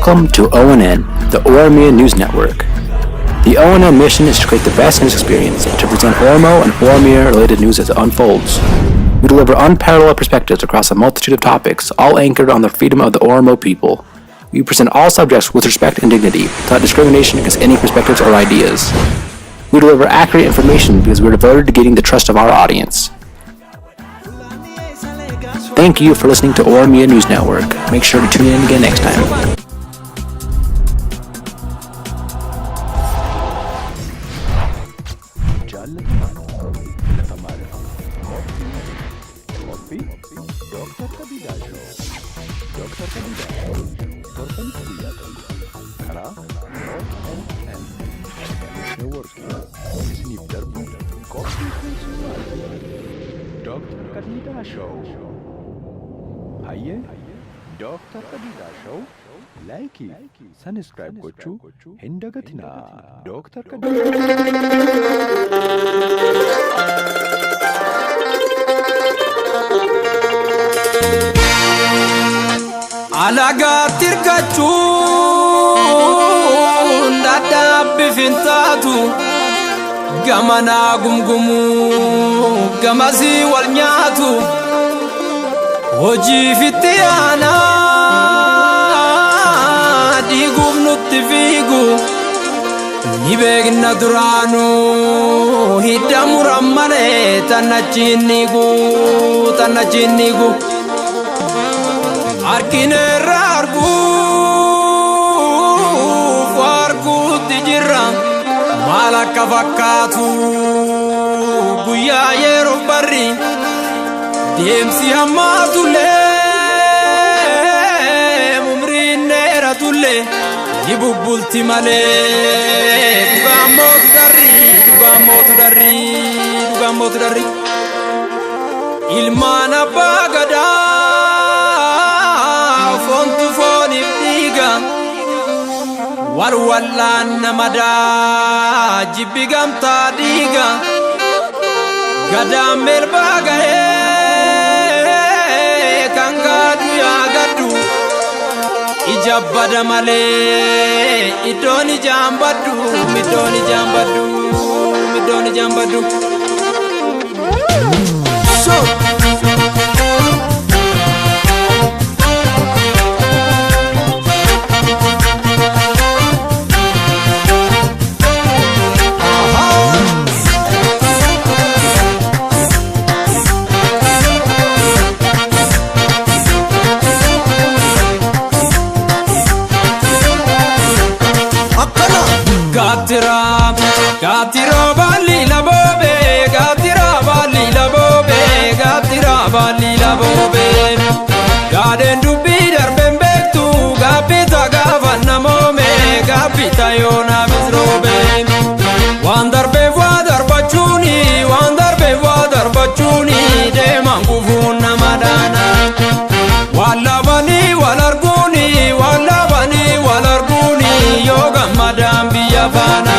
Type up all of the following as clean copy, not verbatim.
Welcome to ONN, the Oromia News Network. The ONN mission is to create the best news experience and to present Oromo and Oromia related news as it unfolds. We deliver unparalleled perspectives across a multitude of topics, all anchored on the freedom of the Oromo people. We present all subjects with respect and dignity, without discrimination against any perspectives or ideas. We deliver accurate information because we are devoted to gaining the trust of our audience. Thank you for listening to Oromia News Network. Make sure to tune in again next time. Jaallatamaadha. Filatamaadha. Qophii qophii Dooktar Kadiidaa Show. Dooktar Kadiidaa Show torbanitti guyyaa tokko karaa ONN Network isiniif darbu qophii keessummaati. Dooktar Kadiidaa Show. Hayyee, Dooktar Kadiidaa Show like, subscribe gochuu hin dagatinaa. Dooktar Kadiidaa. Alagaatti hirkachuun dadhabbi fintaatu, gamanaa gumgumuu gamasii wal nyaatu, hojiifitti aanaa dhiiguuf nutti fiigu, ni beekna duraanuu, hidda muran malee tannachiin niigu, tannachiin niigu. Argineerra arguuf arguutti jirra, maal akka fakkaatu guyyaa yeroo barri deemsi hammaatullee, umriin dheeratullee ni bubbulti malee, dhugaan mootu darri, dhugaan mootu darri, dhugaan mootu darri. Ilmaan abbaa gadaa foontu fooniif dhiiga, wal wallaan namadaa jibbi gamtaa dhiiga, gadaan melbaa gahee kan gaadu yaa gaddu, ija bada malee iddoon ijaan baddu, iddoon ijaan baddu, iddoon ijaan baddu. So. Gaatira, gaatira baalli laboobe, gaatira baalli laboobe, gaatira baalli laboobe. Gaadheen dubbii darbeen beektu, gaabbita gaafa namoome, gaabbita yoonaafis roobe. Waan darbeef waa darbachuuni, waan darbeef waa darbachuuni, deeman gufuun nama dhaana. Waan labanii wal arguuni, waan labanii wal arguuni, yoo gammadaan biyya faana.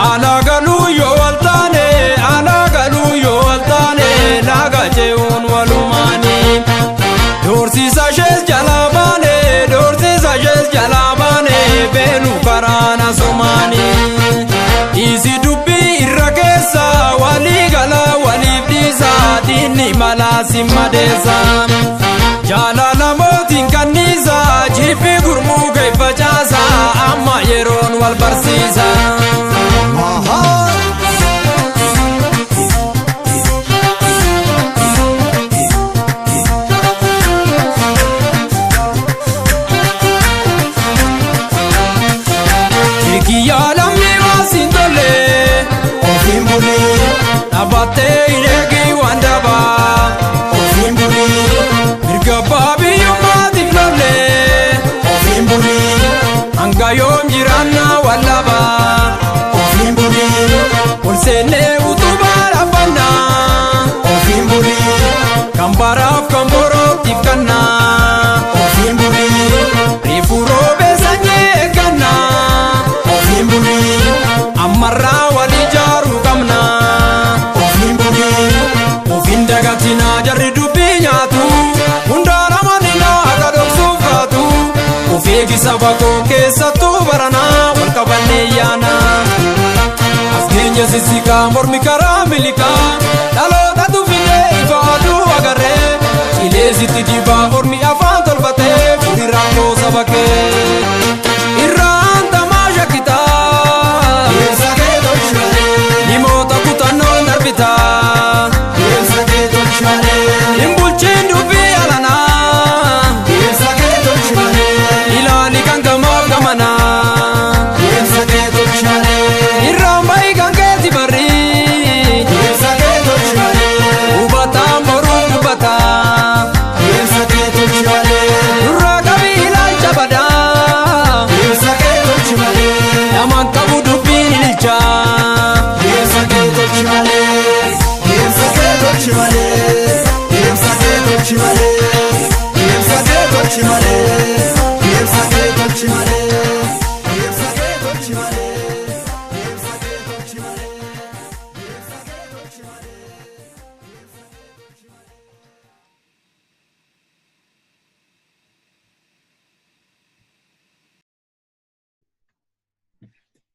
Alaa galuu yoo wal taane, alaa galuu yoo wal taane, laga ce'uun walumaani. Doorsiisa ishees jalaa baane, doorsiisa ishees jalaa baane, beenu karaan asumaani. Dhiisi dubbii irra keessa, walii galaa waliif dhiisa, diinni malaa si madeessa. Jaalala mootiin kanniisa, jibbi gurmuu facaasa, amma yeroon wal barsiisa. Kiyyaa lammii waan siin tolle, Ofiin bulii, dhaabbattee hin eegi waan dabaa. Ofiin bulii, Mirga abbaa biyyummaatiif lolle, ofiin bulii, hanga yoom jiraannaa wallabaa. Ofiin bulii, Ol seennee utubaa dhaabbannaa, ofiin bulii, kan baraaf kan borootiif kannaa. Ofiin bulii, Reefuu roobee sanyii eeggannaa, ofiin bulii, ammarraa wal ijaaruu qabnaa. Ofiin bulii, Ofiin dagatinaa, jarri dubbii nyaatu, hundaa namoonni akka dhoksuuf kaatu. Of eegisa. Saba koo keessattuu baranaa wal qabannee yaanaa. As keenya sissiqaa mormi karaa miliqaa dhalootatu fidee ifa aduu agarree qileesitti dibaa ormi afaan tolfatee furii rakkoo saba kee. Irraan tamaa shakkitaa dhimoota kutannoon darbitaa hin bulchiin dubbii alanaa ilaali kan gamaaf gamanaa irraan bahi kan keeti barrii hubataan boruu dubbataa durraa qabi ilaalcha badaa namaan qabu dubbiin ililchaa.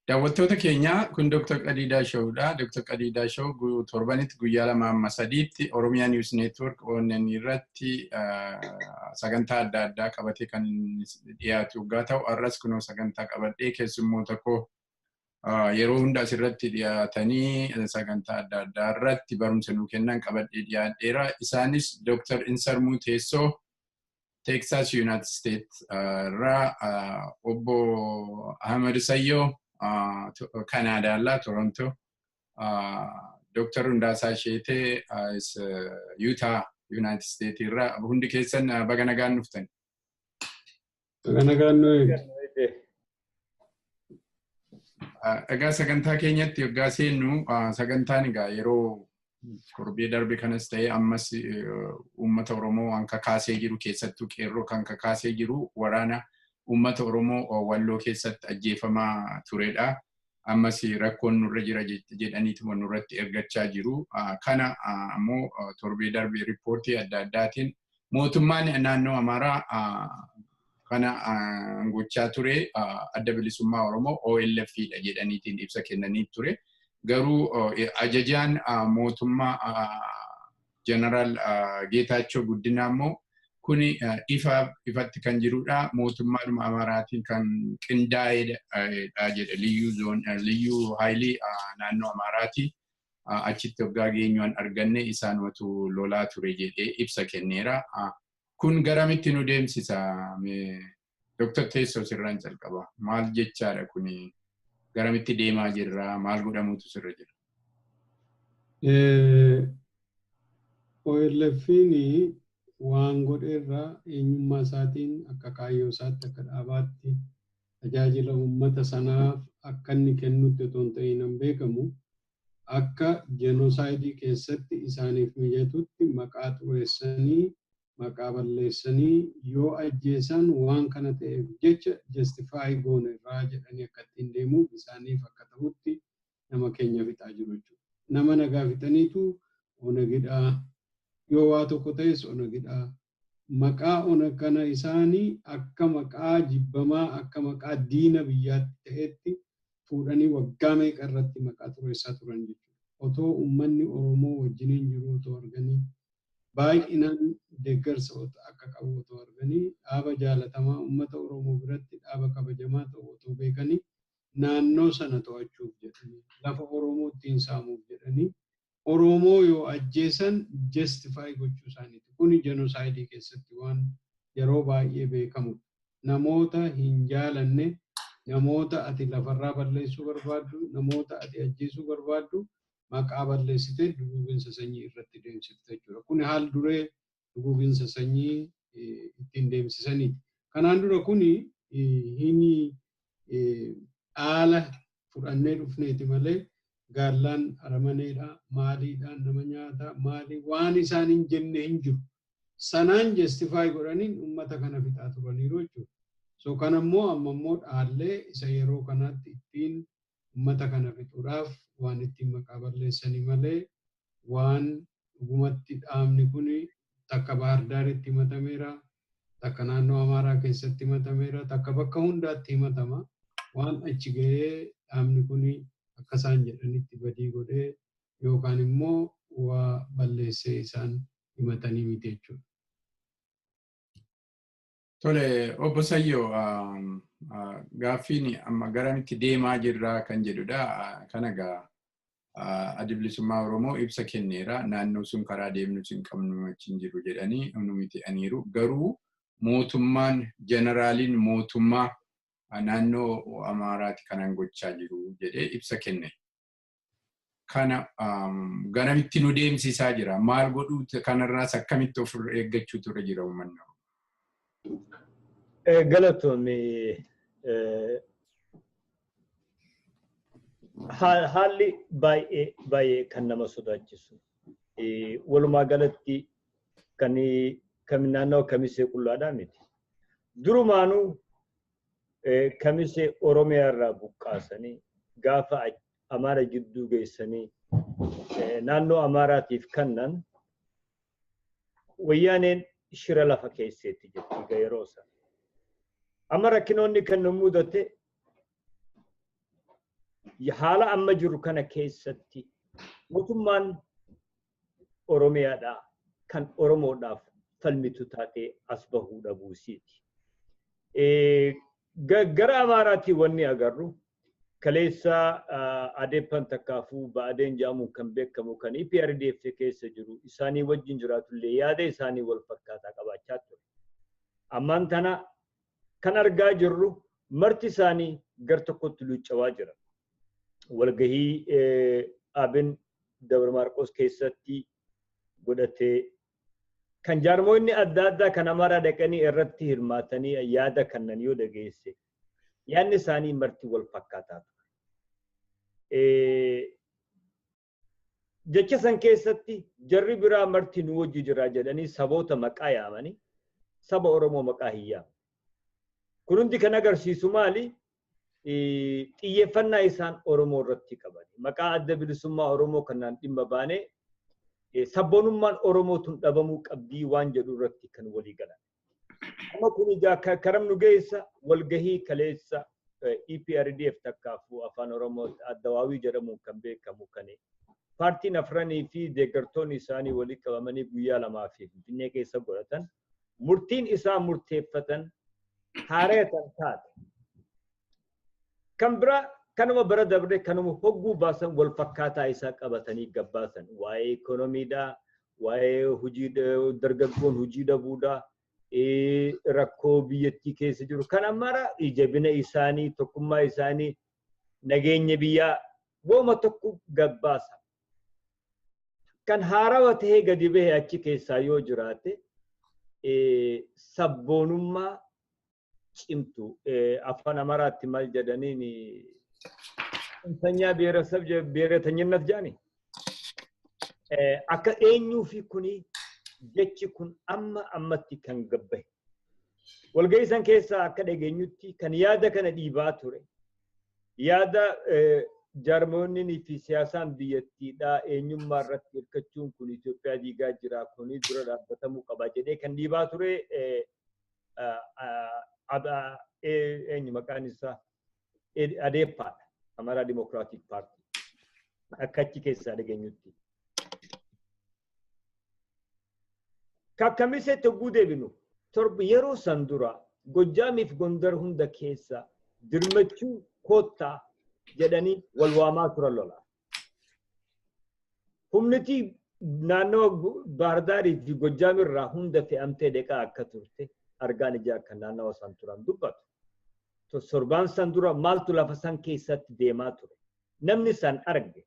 Daawwattoota keenya kun Dr. Qadiidaa Shawudha. Dr. Qadiidaa Shaw torbanitti guyyaa 2 amma 3tti Oromiyaa News Network ONN irratti sagantaa adda addaa qabatee kan dhiyaatu yoggaa ta'u, har'as kunoo sagantaa qabadhee keessummoota koo yeroo hunda asirratti dhiyaatanii sagantaa adda addaa irratti barumsa nuu kennan qabadhee dhiyaadheera. Isaanis Dr. Insarmuu Teessoo Texas United States irraa, Obbo Ahmed Sayyoo Kanaadaallaa Toronto, Dr. Hundaasaa Sheetee Utah United States irraa. Hundi keessan baga nagaan dhuftan. Baga nagaan nu eegde. Egaa sagantaa keenyatti yoggaa seennu, sagantaan egaa yeroo torbee darbe kanas ta'ee ammas uummata Oromoo waan kakaasee jiru, keessattuu qeerroo kan kakaasee jiru, waraana uummata Oromoo Walloo keessatti ajjeefamaa turedha. Ammas rakkoon nurra jira jedhaniituma nurratti ergachaa jiru. Kana ammoo torbee darbe riippoortii adda addaatiin mootummaan naannoo Amaaraa kana gochaa ture Adda Bilisummaa Oromoo OLF dha jedhaniitiin ibsa kennanii ture. Garuu ajajaan mootummaa Jeneraal Geetaachoo Guddinaa immoo kuni ifa ifatti kan jirudha. Mootummaadhuma Amaaraatiin kan qindaa'edha jedhe. Liyyuu zoon liyyuu haayilii naannoo Amaaraati. Achitti waggaa geenyuun arganne isaanumatu lolaa ture jedhee ibsa kenneera. Kun garamitti nu deemsisa? Dr. Teessoo sirraan calqaba. Maal jechaadha kuni? Garamitti deemaa jirra? Maal godhamuutu sirra jira? OLF'n waan godheerraa eenyummaa isaatiin akka kaayyoo isaatti akka dhaabaatti tajaajila uummata sanaaf akka inni kennutti otoo hin ta'in hin beekamu, akka jenosaayidii keessatti isaaniif mijatutti maqaa xureessanii maqaa balleessanii yoo ajjeesan waan kana ta'eef jecha justify goone irraa jedhanii akka ittiin deemuuf isaaniif akka ta'utti nama keenya fixaa jiru jechuudha. Nama nagaa fixaniitu Onagidhaa, yoo waa tokko ta'es Onagidhaa. Maqaa Onag kana isaanii akka maqaa jibbamaa akka maqaa diina biyyaatti ta'etti fuudhanii waggaa meeqa irratti maqaa xureessaa turan jechuudha. Otoo uummanni Oromoo wajjiniin jiru otoo arganii, baay'inaan deeggarsa akka qabu otoo arganii, dhaaba jaalatamaa uummata Oromoo biratti dhaaba kabajamaa ta'u otoo beekanii, naannoo sana to'achuuf jedhanii lafa Oromoo ittiin saamuuf jedhanii Oromoo yoo ajjeesan justify gochuu isaaniiti. Kuni jenosaayidii keessatti waan yeroo baay'ee beekamudha. Namoota hin jaalanne, namoota ati lafarraa balleessuu barbaaddu, namoota ati ajjeesuu barbaaddu maqaa balleessitee duguuginsa sanyii irratti deemsifte jechuudha. Kuni haal duree duguuginsa sanyii ittiin deemsisaniiti. Kanaan dura kuni hin dhaala fudhannee dhufneeti malee gaallaan aramaneedha, maaliidhaan nama nyaata, maalii waan isaan hin jenne hin jiru. Sanaan justify godhaniin uummata kana fixaa turaniiru jechuudha. So kanammoo amma immoo dhaallee isa yeroo kanaatti ittiin uummata kana fixuudhaaf waan ittiin maqaa balleessanii malee waan dhugumatti dhaabni kuni takka Baahir Daaritti himatameera, Takka naannoo Amaaraa keessatti himatameera. Takka bakka hundaatti himatama. Waan achi ga'ee dhaabni kun akka isaan jedhanitti badii godhee yookaan immoo waa balleessee isaan himatanii miti jechuudha. Tole, obbo Sayyoo, gaaffiin amma garamitti deemaa jirraa kan jedhudha. Kana egaa Adda Bilisummaa Oromoo ibsa kenneera. Naannoo sun karaa deemnu hin qabnu achi hin jiru jedhanii nu miti aniiru. Garuu mootummaan jeneraaliin mootummaa naannoo Amaaraati kanan gochaa jiru jedhee ibsa kenne. Kana garamitti nu deemsisaa jira? Maal godhuu kanarraas akkamitti of eeggachuutu irra jira uummanni Oromoo? Galatoomi, haalli baay'ee baay'ee kan nama sodaachisu. Walumaa galatti kan naannoo Kamisee qullaadhaa miti. Durumaanuu Kamisee Oromiyaa irraa buqqaasanii gaafa Amaara jidduu geessanii naannoo Amaaraatiif kennan wayyaaneen shira lafa keesseetti jirti yeroo sana. Amma rakkinoonni kan nu mudate haala amma jiru kana keessatti mootummaan Oromiyaadhaa kan Oromoodhaaf falmitu taatee as bahuu dhabuusiiti. Gara Amaaraatti wanni agarru kaleessa Adeeppan takkaafuu Ba'adeen jedhamuun kan beekamu kan EPRDF keessa jiru isaanii wajjin jiraatullee yaada isaanii wal fakkaataa qabaachaa ture. Ammaan tana kan argaa jirru marti isaanii gar tokkotti luuccawaa jira. Walgahii Abin Dabra Maarqos keessatti godhatee kan jaarmoonni adda addaa kan Amaaraa dhaqanii irratti hirmaatanii yaada kennan yoo dhageesse yaadni isaanii marti wal fakkaataa ture. Jecha san keessatti jarri biraa marti nu wajji jira jedhanii saboota maqaa yaamanii saba Oromoo maqaa hin yaamne. Kun hundi kan agarsiisu maali? Xiyyeeffannaa isaan Oromoo irratti qaban. Maqaa Adda Bilisummaa Oromoo kanaan dhimma baanee sabboonummaan Oromoo tun dhabamuu qabdii waan jedhu irratti kan walii galan. Amma kun ijaa karam nu geessa walgahii kaleessa EPRDF takkaafuu afaan Oromoo Addawaawii jedhamuun kan beekamu kan paartiin afranii fi deeggartoonni isaanii walii qabamanii guyyaa lamaa fi Finfinnee keessa godhatan murtiin isaa murteeffatan haareetan taate. Kan biraa kanuma bara dabre kanuma hogguu baasan wal fakkaataa isaa qabatanii gabbaasan waa'ee ikoonomiidhaa, waa'ee hojii dargaggoon hojii dhabuudhaa, rakkoo biyyattii keessa jiru kan mara jabina isaanii, tokkummaa isaanii, nageenya biyyaa wooma tokko gabbaasa. Kan haarawaa tahee gadi bahe achi keessaa yoo jiraate sabboonummaa cimtu afaan Amaaraatti maal jedhaniin Sanyaa ብሔረሰብ ብሔረተኝነት jedhani akka eenyuu fi kuni jechi kun amma ammatti kan gabbahe. Walgahii san keessaa akka dhageenyutti kan yaada kana dhiibaa ture. Yaada jaarmoonni fi siyaasaan biyyattiidhaa eenyummaa irratti hirkachuun kun Itoophiyaa diigaa jira kuni dura dhaabbatamuu qaba jedhee kan dhiibaa ture eenyu maqaan isaa Adeeppaadha. Amara Democratic Party. Akka achi keessaa dhageenyutti. Kamiseetti hogguu deebinu torba yeroo san dura Gojjaamiif Gondar hunda keessa dirmachuu koottaa jedhanii wal waamaa turan lola. Humniti naannoo Baardaarii fi Gojjaam irraa hunda fe'amtee deeqaa akka turte argaan ijaa akka naannawa san turan dubbatu. Sorbaan san dura maaltu lafa san keessatti deemaa ture. Namni san arge.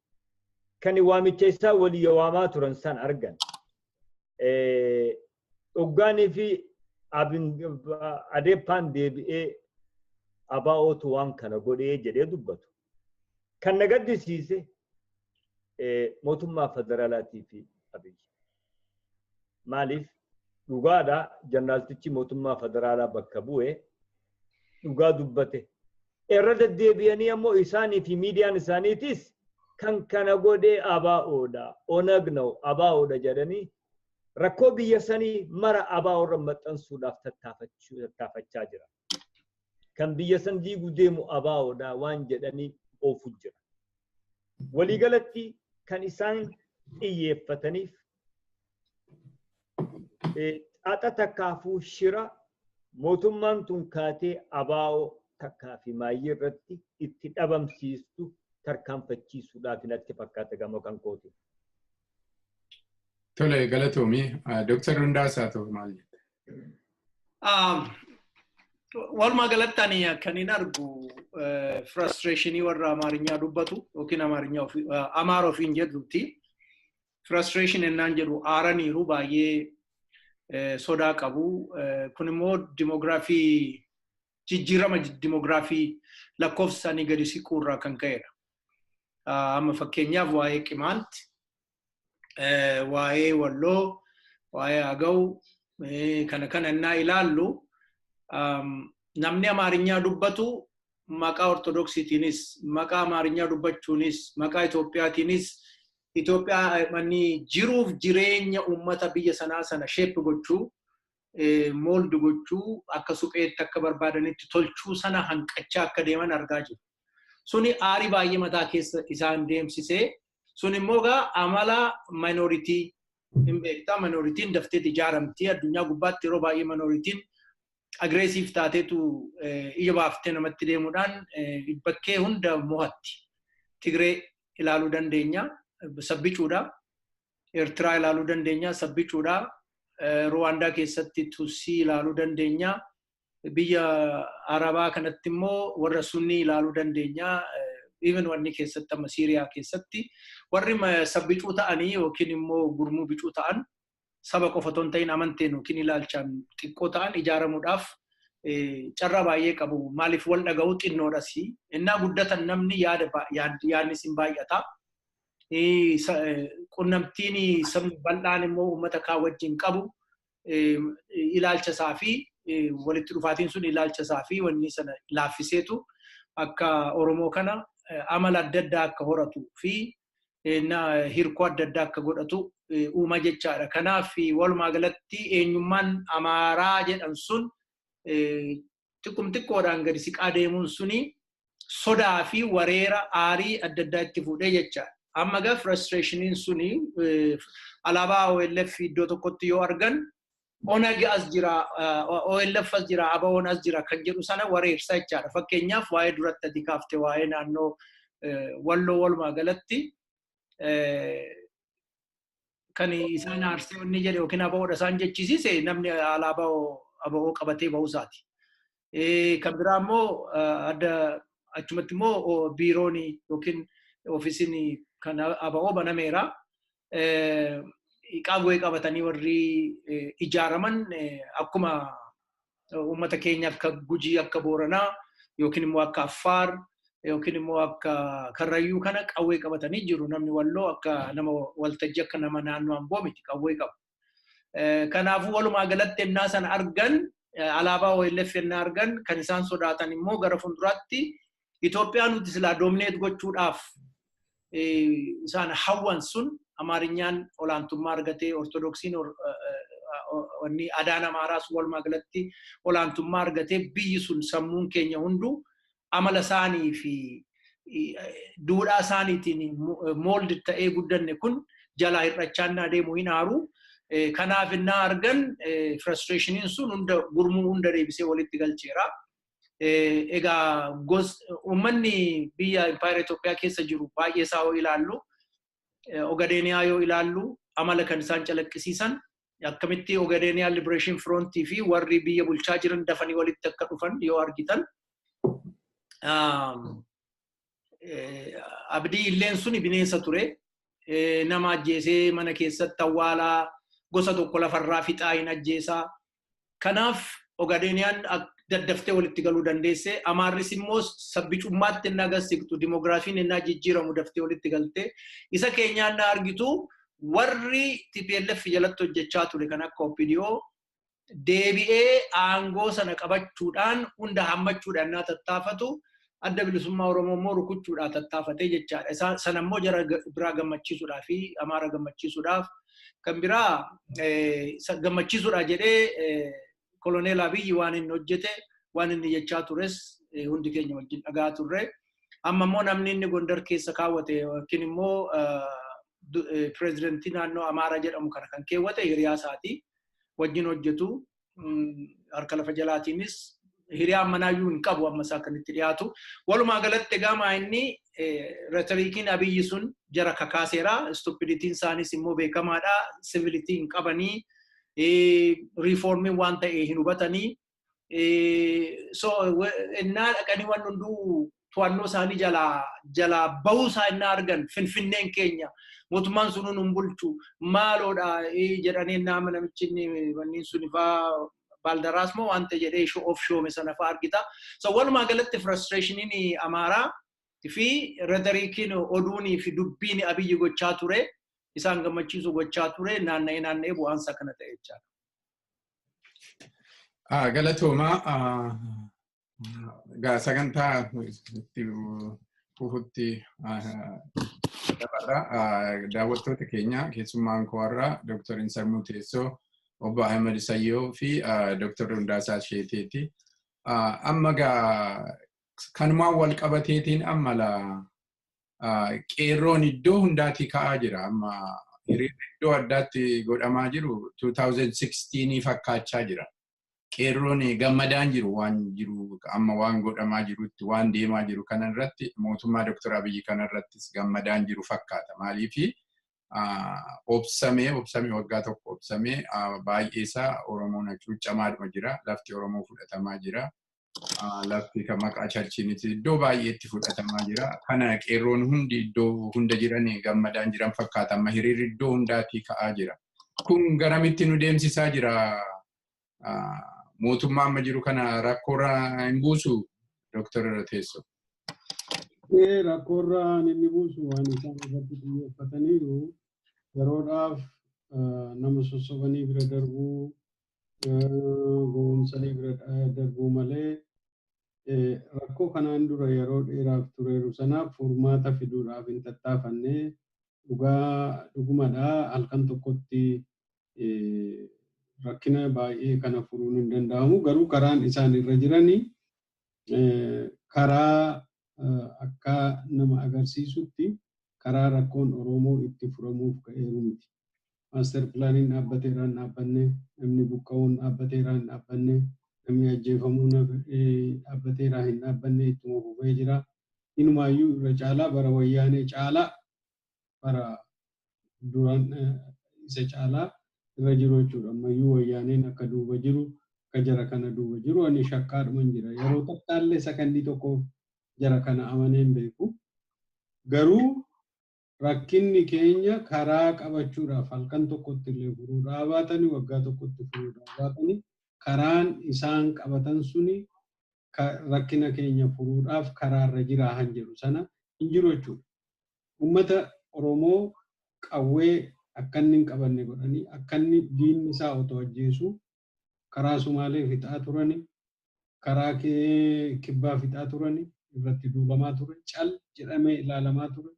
Kan waamicha isaa walii waamaa turan san argan. Hoggaanii fi Adeeppaan deebi'ee ABO'tu waan kana godhee jedhee dubbatu. Kan na gaddisiise mootummaa federaalaatii fi Abiyyi. Maaliif dhugaadha janaraaltichi mootummaa federaalaa bakka bu'ee dhugaa dubbate. Irra deddeebi'anii ammoo isaanii fi miidiyaan isaaniitis kan kana godhee ABO'dha, ONG ነው ABO'dha jedhanii Rakkoo biyya sanii mara ABO irra maxxansuudhaaf tattaafachaa jira. Kan biyya san diiguu deemu ABOdha waan jedhanii oofu jira. Waliigalatti kan isaan xiyyeeffataniif xaxa takkaafuu shira mootummaan tun kaatee ABO takkaa fi maayyii irratti itti dhabamsiistu tarkaanfachiisuudhaaf natti fakkaata gama kan kooti. Tole, galatoomii. Dooktar Hundaasaa ta'u maal jette? Walumaa galatti ani kan hin argu frustrationii warra Amaarinyaa dubbatu yookiin Amaara ofiin jedhutti. Frustration ennaan jedhu aaraniiru, baay'ee sodaa qabu. Kun immoo dimoogiraafii, jijjiirama dimoogiraafii lakkoofsa isaanii gadi siquu irraa kan ka'edha. Amma fakkeenyaaf waa'ee Qimaanti, waa'ee Walloo, waa'ee Agaw kana ennaa ilaallu, namni Amaarinyaa dubbatu maqaa Ortodoksiitiinis, maqaa Amaarinyaa dubbachuunis, maqaa Itoophiyaatiinis Itoophiyaa manni jiruuf jireenya uummata biyya sanaa sana shape gochuu, mold gochuu, akka supheetti akka barbaadanitti tolchuu sana hanqachaa akka deeman argaa jiru. Suni aarii baay'ee mataa keessa isaan deemsisee, sun immoo egaa amala minority hin beektaa, minorityn dafteet ijaaramti. Addunyaa gubbaatti yeroo baay'ee minorityn aggressive taateetu ija baaftee namatti deemuudhaan bakkee hunda mo'atti. Tigree ilaaluu dandeenya, sabbicuudha. Eertiraa ilaaluu dandeenya, sabbicuudha. Ruwaandaa keessatti Tutsii ilaaluu dandeenya. Biyya Arabaa kanatti immoo warra Sunnii ilaaluu dandeenya. Even wanni keessatti amma Siiriyaa keessatti warri sabbicuu ta'anii yookiin immoo gurmuu bicuu ta'an, saba qofa otoo hin ta'in amanteen yookiin ilaalchaan xiqqoo ta'an ijaaramuudhaaf carraa baay'ee qabu. Maaliif wal dhaga'uu xinnoodhas. Innaa guddatan namni yaada yaadni sin baay'ata. Qunnamtiin sabni bal'aan immoo uummata kaan wajjin qabu ilaalcha isaa fi walitti dhufaatiin sun ilaalcha isaa fi wanni sana laaffiseetu akka Oromoo kana amala adda addaa akka horatu fi hirkoo adda addaa akka godhatu uuma jechaadha. Kanaaf walumaa galatti eenyummaan Amaaraa jedhan sun xiqqum xiqqoodhaan gadi siqaa deemuun suni sodaa fi wareera aarii adda addaa itti fuudhee jechaadha. Amma gaa frustrationiin suni alaabaa OLF iddoo tokkotti yoo argan, ONAG as jira, OLF as jira, ABO'n as jira kan jedhu sana wareersa jechaadha. Fakkeenyaaf waa'ee duratti ati kaafte, waa'ee naannoo Walloo, walumaa galatti kan isaan aarsee inni jedhe yookiin ABOdha isaan jechisiise namni alaabaa ABO qabatee bahuusaati. Kan biraa immoo adda achumatti immoo biiroon yookiin ofiisiin kan ABO banameera. Qaawwee qabatanii warri ijaaraman akkuma uummata keenya akka Gujii, akka Booranaa yookiin immoo akka Affaar yookiin immoo akka Karrayyuu kana qawwee qabatanii jiru. Namni Walloo akka nama waltajjii, akka nama naannoo Amboo miti, qawwee qabu. Kanaafuu walumaa galatti ennaa sana argan, alaabaa OLF ennaa argan, kan isaan sodaatan immoo gara fuulduraatti Itoophiyaa nuti silaa dominate gochuudhaaf isaan hawwan sun, Amaarinyaan olaantummaa argatee, Ortodoksiin, wanni adaan Amaaraas walumaa galatti olaantummaa argatee, biyyi sun sammuun keenya hunduu amala isaanii fi duudhaa isaaniitiin mold ta'ee guddanne kun jalaa hir'achaa deemuu hin aaru. Kanaaf innaa argan frustrationiin sun hunda gurmuu hunda deebisee walitti galcheera. Egaa uummanni biyya Impaayera Itoophiyaa keessa jiru baay'ee isaa yoo ilaallu, Ogadeeniyaa yoo ilaallu, amala kan isaan calaqqisiisan akkamitti Ogadeeniyaa Liberation Frontii fi warri biyya bulchaa jiran dafanii walitti akka dhufan yoo argitan. Abdii Illeen suni bineensa ture. Nama ajjeesee mana keessatti awwaalaa, gosa tokko lafarraa fixaa hin ajjeesaa. Kanaaf Ogadeeniyaan daddaftee walitti galuu dandeesse. Amaarris immoo sabbicummaatti inni agarsiiftu dimogiraafiin inni jijjiiramu daftee walitti galte. Isa keenyaan na argitu warri TPLF jalatti hojjechaa ture kan akka OPDO deebi'ee aangoo sana qabachuudhaan hunda hammachuudhaan naa tattaafatu, Adda Bilisummaa Oromoo immoo rukuchuudhaan tattaafatee jechaadha. Sana immoo jara biraa gammachiisuudhaa fi Amaara gammachiisuudhaaf Kan biraa gammachiisuudha jedhee Koloneel Abiyyi waan inni hojjete, waan inni jechaa tures hundi keenya wajjin dhagaa turre. Amma immoo namni inni Gondar keessa kaawwate yookiin immoo pireezidantii naannoo Amaaraa jedhamu kana kan keewwate hiriyaa isaati wajjin hojjetu. Harka lafa jalaatiinis hiriyaa manaayyuu hin qabu amma isaa kan itti dhiyaatu. Walumaa galatti egaa inni retoriikiin Abiyyi sun jara kakaaseera. Stupiditiin isaanis immoo beekamaadha. Sivilitii hin qabanii, riiformiin waan ta'e hin hubatanii. So innaa dhaqanii waan hunduu to'annoo isaanii jalaa bahuu isaa innaa argan, Finfinneen keenya, mootummaan sun nun bulchu, maaloodha jedhanii nama namichi inni wanni sun ifaa baaldaraas moo waan ta'e jedhee of shoome sana fa'aa argita. So walumaa galatti frustrationiin Amaaraa fi retoriikiin oduunii fi dubbiin Abiyyi gochaa ture, isaan gammachiisu gochaa ture, naanna'ee naanna'ee bu'aansa kana ta'e jechaadha. Galatoomaa. Egaa sagantaa itti fufutti dabarra. Daawwattoota keenya, keessummaan koo har'a Dr. Insarmuu Teessoo, Obbo Ahmed Sayyoo fi Dr. Hundaasaa Sheeteeti. Amma egaa kanumaan wal qabateetiin amma la qeerroon iddoo hundaatii ka'aa jira. Amma hiriirri iddoo addaatti godhamaa jiru 2016 fakkaachaa jira. Qeerroon gammadaan jiru waan jiru, amma waan godhamaa jirutti, waan deemaa jiru kanarratti, mootummaa Dr. Abiyyi kanarrattis gammadaan jiru fakkaata. Maaliifi obsamee obsamee, waggaa tokko obsamee, baay'ee isaa Oromoon hacuuccamaadhuma jira. Lafti Oromoo fudhatamaa jira. Lafti kan maqaa churchiinis iddoo baay'eetti fudhatamaa jira. Kana qeerroon hundi iddoo hunda jiran gammadaan jiran fakkaata. Amma hiriirri iddoo hundaatii ka'aa jira. Kun garamitti nu deemsisaa jira? Mootummaa amma jiru kana rakkoorra hin buusu, Dr. Teessoo? Rakkoorra inni buusu waan isaan irratti xiyyeeffataniiru yeroodhaaf nama sossobanii bira darbuu, gowwoomsanii bira darbuu malee rakkoo kanaan dura yeroo dheeraaf tureeru sanaaf furmaata fiduudhaaf hin tattaafanne. Dhugaa dhugumadha, halkan tokkotti rakkina baay'ee kana furuun hin danda'amu. Garuu karaan isaan irra jiranii karaa akka nama agarsiisutti karaa rakkoon Oromoo itti furamuuf ka'eeru miti. Master planiin dhaabbateera hin dhaabbanne, namni buqqa'uun dhaabbateera hin dhaabbanne, namni ajjeefamuun dhaabbateera hin dhaabbanne, ittuma fufee jira. Inumaayyuu irra caalaa bara Wayyaanee caalaa, bara duraan isa caalaa irra jiru jechuudha. Ammayyuu Wayyaaneen akka duuba jiru, akka jara kana duuba jiru ani shakkaadhuman jira. Yeroo tattaallee sakandii tokkoof jara kana amanee hin beeku. Garuu rakkinni keenya karaa qabachuudhaaf halkan tokkotti illee furuudhaa baatanii, waggaa tokkotti furuudhaa baatanii, karaan isaan qabatan suni rakkina keenya furuudhaaf karaarra jiraa han jedhu sana hin jiru jechuudha. Uummata Oromoo qawwee akka inni hin qabanne godhanii, akka inni diinni isaa otoo ajjeesu karaa Sumaalee fixaa turani, karaa kibbaa fixaa turani, irratti duulamaa ture, cal jedhamee ilaalamaa ture,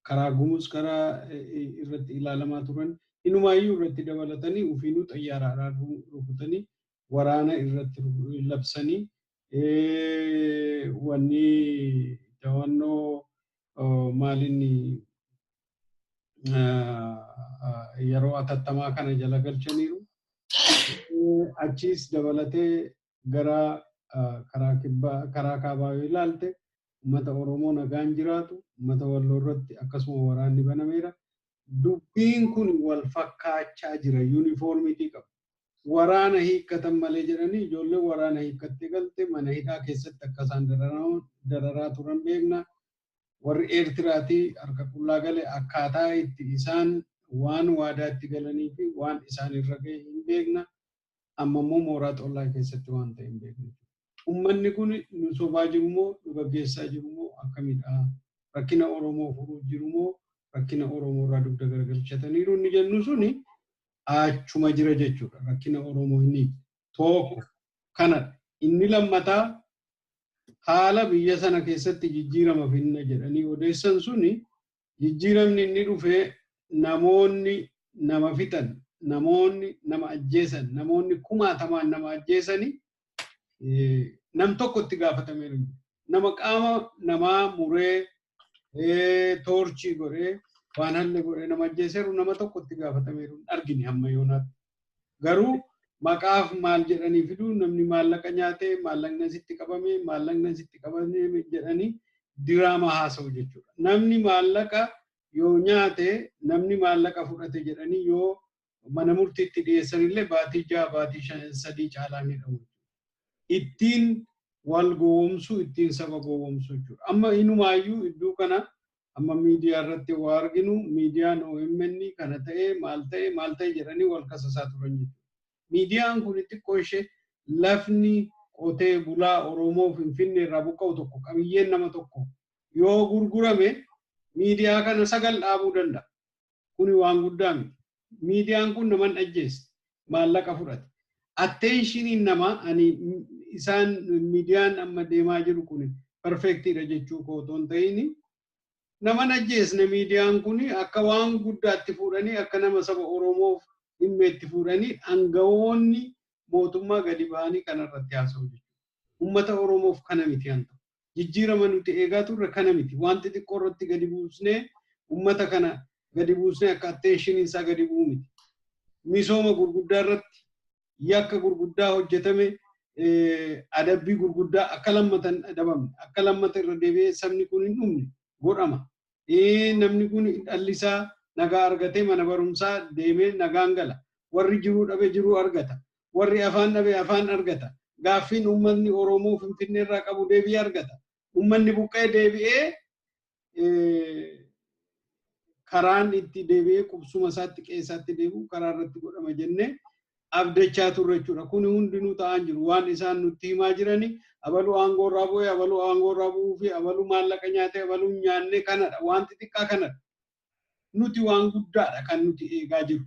karaa Gumuuz karaa irratti ilaalamaa turan, inumaayyuu irratti dabalatanii ofiinuu xayyaaraadhaan rukutanii, waraana irratti labsanii, wanni to'annoo maalinni yeroo atattamaa kana jala galchaniiru. Achiis dabalatee gara karaa kibbaa, karaa kaabaa yoo ilaalte, uummata Oromoo nagaan jiraatu, uummata Walloo irratti akkasuma waraanni banameera. Dubbiin kun wal fakkaachaa jira, uniformity qaba. Waraana hiikkatan malee jedhanii ijoollee waraana hiikkattee galte mana hidhaa keessatti akka isaan dararaa turan beekna. Warri Eertiraatii harka qullaa gale akkaataa itti isaan waan waadaatti galanii fi waan isaan irra ga'e hin beekna. Amma immoo mooraa Xollaa keessatti waan ta'e hin beekna. Uummanni kun nu sobaa jiru moo nu gaggeessaa jiru moo akkamidha? Rakkina Oromoo furuu jiru moo rakkina Oromoo irraa dugda garagalchataniiru inni jennu suni achuma jira jechuudha. Rakkina Oromoo inni tokko kanadha. Inni lammataa haala biyya sana keessatti jijjiirama finna jedhanii odeessan suni, jijjiiramni inni dhufee namoonni nama fixan, namoonni nama ajjeesan, namoonni kumaatamaan nama ajjeesani nam tokko itti gaafatameeru. Nama qaama namaa muree torture godhee waan halle godhee nama ajjeeseeru nama tokko itti gaafatameeru hin argine hamma yoonaatti. Garuu maqaaf maal jedhanii fiduu, namni maallaqa nyaatee, maallaqni asitti qabame, maallaqni asitti qabame jedhanii diraamaa haasa'u jechuudha. Namni maallaqa yoo nyaate, namni maallaqa fudhate jedhanii yoo mana murtiitti dhiyeessanillee baatii 6, baatii 3 caalaa ni dhabu. Ittiin wal gowwoomsuu, ittiin saba gowwoomsuu jechuudha. Amma inumaayyuu iddoo kana amma miidiyaa irratti waa arginu, miidiyaan OMN kana ta'ee, maal ta'e maal ta'e jedhanii wal kasasaa turan jechuudha. Miidiyaan kun xiqqoo ishee lafni qotee bulaa Oromoo Finfinnee irraa buqqa'u tokko, qabiyyeen nama tokko yoo gurgurame miidiyaa kana sagal dhaabuu danda'a. Kuni waan guddaa miti. Miidiyaan kun naman ajjeesse, maallaqa fudhate. Attentioniin namaa ani isaan miidiyaan amma deemaa jiru kun perfectiidha jechuu koo otoo hin ta'in, naman ajjeesne miidiyaan kun akka waan guddaatti fuudhanii, akka nama saba Oromoof dhimma itti fuudhanii, aangawoonni mootummaa gadi ba'anii kanarratti haasa'u jechuudha. Uummata Oromoof kana miti han ta'u. Jijjiirama nuti eegaa turre kana miti. Waan xixiqqoo irratti gadi buusnee, uummata kana gadi buusnee akka attentioniin isaa gadi bu'u miti. Misooma gurguddaa irratti yakka gurguddaa hojjetame adabbii gurguddaa akka lammatan adabamne, akka lammata irra deebi'ee sabni kun hin dhumne godhama. Namni kun dhalli isaa nagaa argatee mana barumsaa deemee nagaan gala. Warri jiruu dhabe jiruu argata. Warri afaan dhabe afaan argata. Gaaffiin uummanni Oromoo Finfinnee irraa qabu deebii argata. Uummanni buqqee deebi'ee karaan itti deebi'ee qubsuma isaatti, qe'ee isaatti deebi'u karaa irratti godhama jennee abdachaa turre jechuudha. Kuni hundinuu ta'aa jiru. Waan isaan nutti himaa jirani abaluu aangoo irraa bu'ee, abaluu aangoo irraa bu'uu fi abaluu maallaqa nyaatee, abaluu nyaannee kanadha. Waan xixiqqaa kanadha. Nuti waan guddaadha kan nuti eegaa jirru.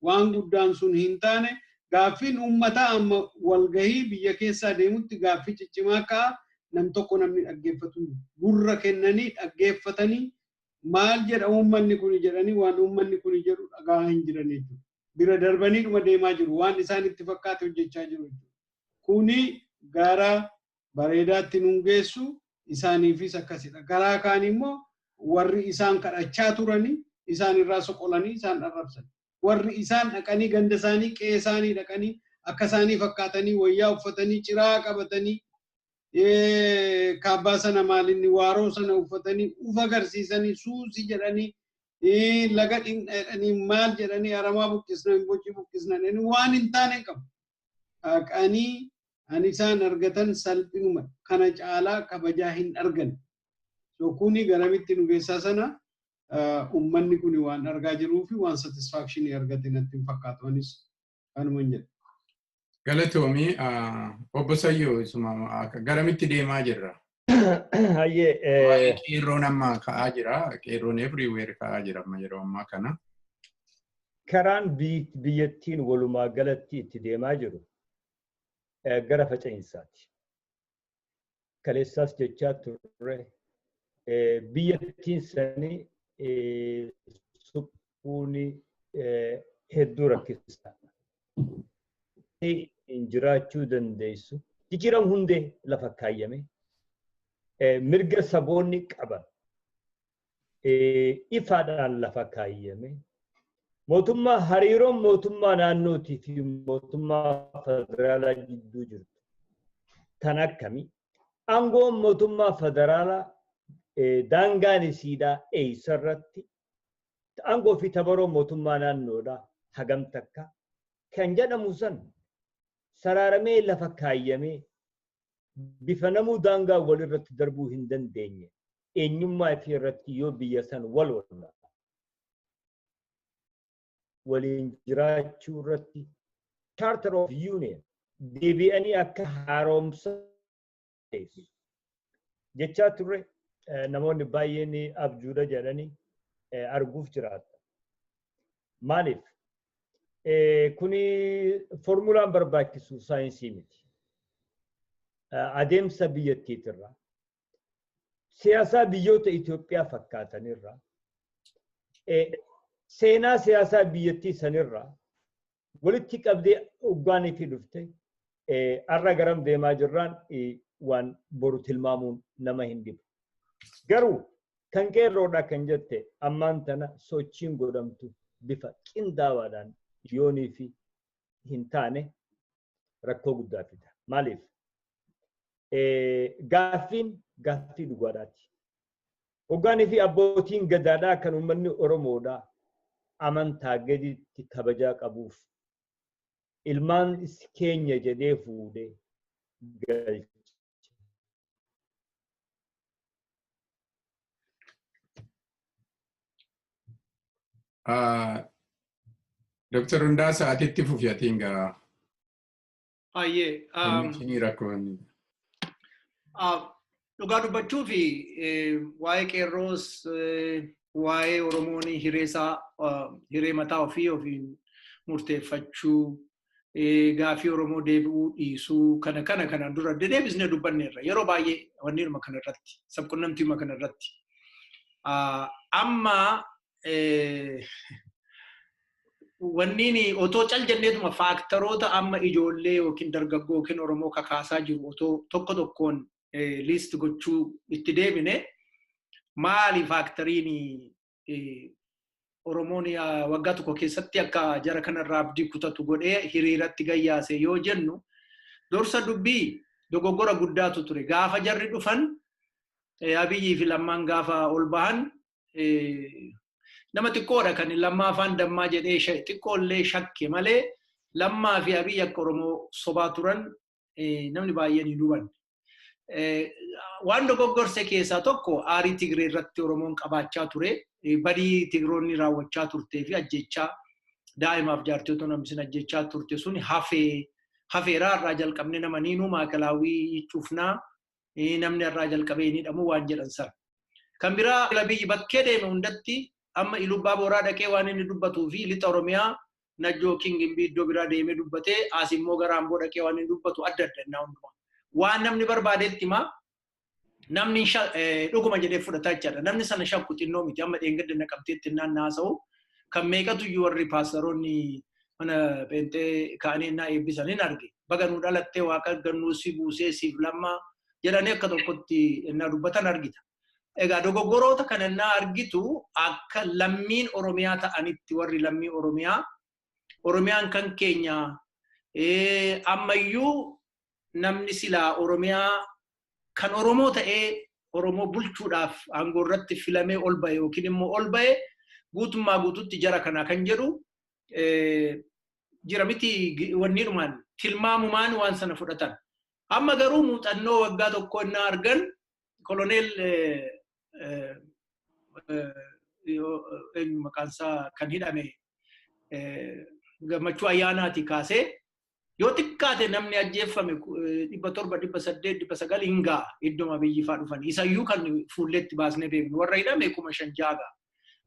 Waan guddaan sun hin taane. Gaaffiin uummataa amma walgahii biyya keessaa deemutti gaaffii ciccimaa ka'a, nam tokko namni dhaggeeffatu gurra kennanii dhaggeeffatanii maal jedha uummanni kun jedhanii waan uummanni kun jedhu dhagaa hin jiran jechuudha. Bira darbanii dhuma deemaa jiru, waan isaan itti fakkaate hojjechaa jiru jechuudha. Kuni gara bareedaatti nun geessu, isaaniifis akkasidha. Garaa kaan immoo warri isaan kadhachaa turanii isaan irraa soqolanii isaan arrabsan. Warri isaan dhaqanii ganda isaanii, qe'ee isaanii dhaqanii akka isaanii fakkaatanii wayyaa uffatanii, ciraa qabatanii, kaabbaa sana maalinni waaroo sana uffatanii uf agarsiisanii, suusii jedhanii, laga jedhanii, maal jedhanii, aramaa buqqisna, bocii buqqisna waan hin taane hin qabu. Dhaqanii ani isaan argatan salphinuma kana caalaa kabajaa hin argan. So kuni garamitti nu geessaa sana uummanni kun waan argaa jiruu fi waan satisfactionii argate natti hin fakkaatu. Anis kanuma hin jedhu. Galatoomii. Obbo Sayyoo, isuma garamitti deemaa jirra? Hayyee. Qeerroon amma ka'aa jira. Qeerroon everywhere ka'aa jira amma yeroo ammaa kana. Karaan biyyattiin walumaa galatti itti deemaa jiru gara faca'insaati. Kaleessaas jechaa turre, biyyattiin sanii suphuun hedduu rakkisaadha. Jiraachuu dandeessu. Jijjiirama hundee lafa kaayyame. Mirga saboonni qaban ifaadhaan lafa kaayyame. Mootummaa, hariiroon mootummaa naannootii fi mootummaa federaalaa jidduu jirtu tan akkamii? Aangoon mootummaa federaalaa daangaan isiidhaa eessarratti? Aangoo fi tabaroo mootummaa naannoodhaa hagam takka? Kan jedhamu san saraaramee lafa kaayyamee bifa namuu daangaa walirratti darbuu hin dandeenye, eenyummaa fi irratti yoo biyya san wal waliin jiraachuu irratti Charter of Union deebi'anii akka haaromsa jechaa turre, namoonni baay'een abjuudha jedhanii arguuf jiraata. Maaliif? Kuni formulaan barbaachisu saayinsii miti. Adeemsa biyyattiitirra. Siyaasaa biyyoota Itoophiyaa fakkaatanirra. Seenaa siyaasaa biyyattii sanirraa walitti qabdee hoggaanii fi dhufte har'a garam deemaa jirraan waan boru tilmaamuun nama hin dhibu. Garuu kan qeerroodha kan jette ammaan tana sochiin godhamtu bifa qindaawaadhaan yoonii fi hin taane rakkoo guddaa fida. Maaliif? Gaaffiin gaaffii dhugaadhaati. Hoggaanii fi abbootiin gadaadhaa kan uummanni Oromoodhaa amantaa gaditti kabajaa qabuuf ilmaan keenya jedhee fuudhee galche. Dr. Hundaa sa'aatitti fufi atiin gaa. Ayyee. Komishinii rakkoo inni. Dhugaa dubbachuu fi waa'ee qeerroos waa'ee Oromoon hiree isaa hiree mataa ofii ofiin murteeffachuu gaafii Oromoo deebi'uu dhiisuu kana kana kanaan dura deebisnee dubbanneerra yeroo baay'ee wanniinuma kanarratti sabqunnamtiima kanarratti. Amma wanniin otoo cal jenneetuma faaktaroota amma ijoollee yookiin dargaggoo yookiin Oromoo kakaasaa jiru otoo tokko tokkoon list gochuu itti deebine maali faaktariin Oromoon waggaa tokko keessatti akka jara kanarraa abdii kutatu godhee hiriiratti gayyaase yoo jennu dursa dubbii dogoggora guddaatu ture. Gaafa jarri dhufan Abiyyii fi Lammaan gaafa ol bahan nama xiqqoodha kan Lammaa afaan dammaa jedhee xiqqoollee shakke malee Lammaa fi Abiyyi akka Oromoo sobaa turan namni baay'een hin hubanne. Waan dogoggorse keessaa tokko aarii Tigree irratti Oromoon qabaachaa ture. Badii Tigroonni raawwachaa turtee fi ajjechaa daa'imaaf jaartii otoo namni ajjechaa turte sun hafeeraa irraa jalqabne nama niinuu maakalaawwii cufnaa namni irraa jalqabee ni hidhamu waan jedhan sana. Kan biraa Abiyyi bakkee deeme hundatti amma Ilubbaa Booraa dhaqee waan inni dubbatuu fi lixa Oromiyaa Najjoo King iddoo biraa deemee dubbatee as immoo gara Amboo dhaqee waan inni dubbatu adda adda innaa hundumaa. Waan namni barbaadetti himaa namni dhuguma jedhee fudhataa jechaadha. Namni sana shakku xinnoo miti amma dheengadda naqamteetti innaan naasa'u kan meeqatu iyyuu warri paastaroonni mana pheenxee ka'anii innaa eebbisan hin arge. Baga nuu dhalattee waaqa gannuu si buusee siif lammaa jedhanii akka tokkotti innaa dubbatan argita. Egaa dogoggoroota kana innaa argitu akka lammiin Oromiyaa ta'anitti warri lammii Oromiyaa Oromiyaan kan keenya ammayyuu namni silaa Oromiyaa kan Oromoo ta'ee Oromoo bulchuudhaaf aangoo irratti filamee ol ba'e yookiin immoo ol ba'e guutummaa guututti jara kana kan jedhu jira miti wanniidhumaan tilmaamumaan waan sana fudhatan. Amma garuu muuxannoo waggaa tokko innaa argan koloneel eenyu maqaan isaa kan hidhame Gammachuu Ayyaanaati kaasee yoo xiqqaate namni ajjeeffame 700, 800, 900 hin ga'a iddoo Abiyyi fa'aa dhufan. Isayyuu kan fuulleetti baasnee beeknu warra hidhame 5,000 ga'a.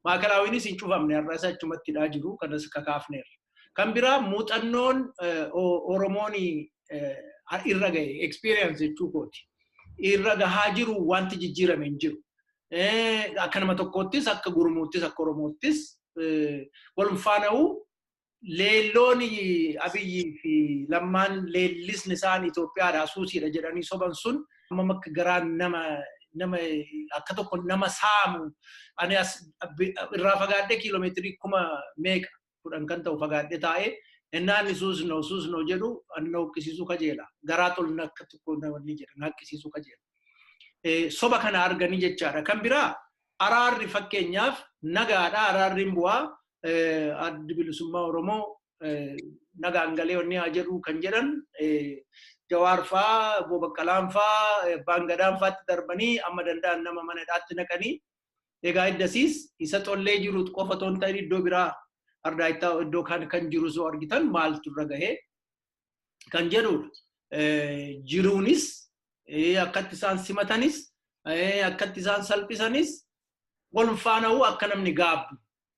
Maakalaawwiinis hin cufamne har'a isa achumatti hidhaa jiru kanas kakaafneerra. Kan biraa muuxannoon Oromoon irra gahe experience jechuu kooti. Irra gahaa jiru wanti jijjiirame hin jiru. Akka nama tokkoottis akka gurmuuttis akka Oromoottis wal faana'uu leelloon Abiyyi fi Lammaan leellisni isaan Itoophiyaadhaa suusiidha jedhanii soban sun amma akka garaan nama nama akka tokko nama saamu ani as irraa fagaadhee kiiloomeetirii 10,000 kan ta'u fagaadhee taa'ee innaan suusnoo suusnoo jedhu ani na huqqisiisuu kajeela garaa tolna akka tokko namni jedha na huqqisiisuu kajeela. Soba kana arganii jechaadha. Kan biraa araarri fakkeenyaaf nagaadha araarri hin bu'aa. Addi bilisummaa Oromoo nagaan galee wanni haa jedhu kan jedhan Jawaar fa'aa, Obbo Baqqalaan fa'aa, Abbaan Gadaan fa'aatti darbanii amma danda'an nama mana hidhaatti naqanii egaa iddasiis isa tollee jiru qofa otoo hin ta'in iddoo biraa ardaayittaa iddoo kan jiru soo argitan maaltu irra gahee kan jedhudha. Jiruunis akkatti isaan simatanis akkatti isaan salphisanis wal faana'uu akka namni gaabbu.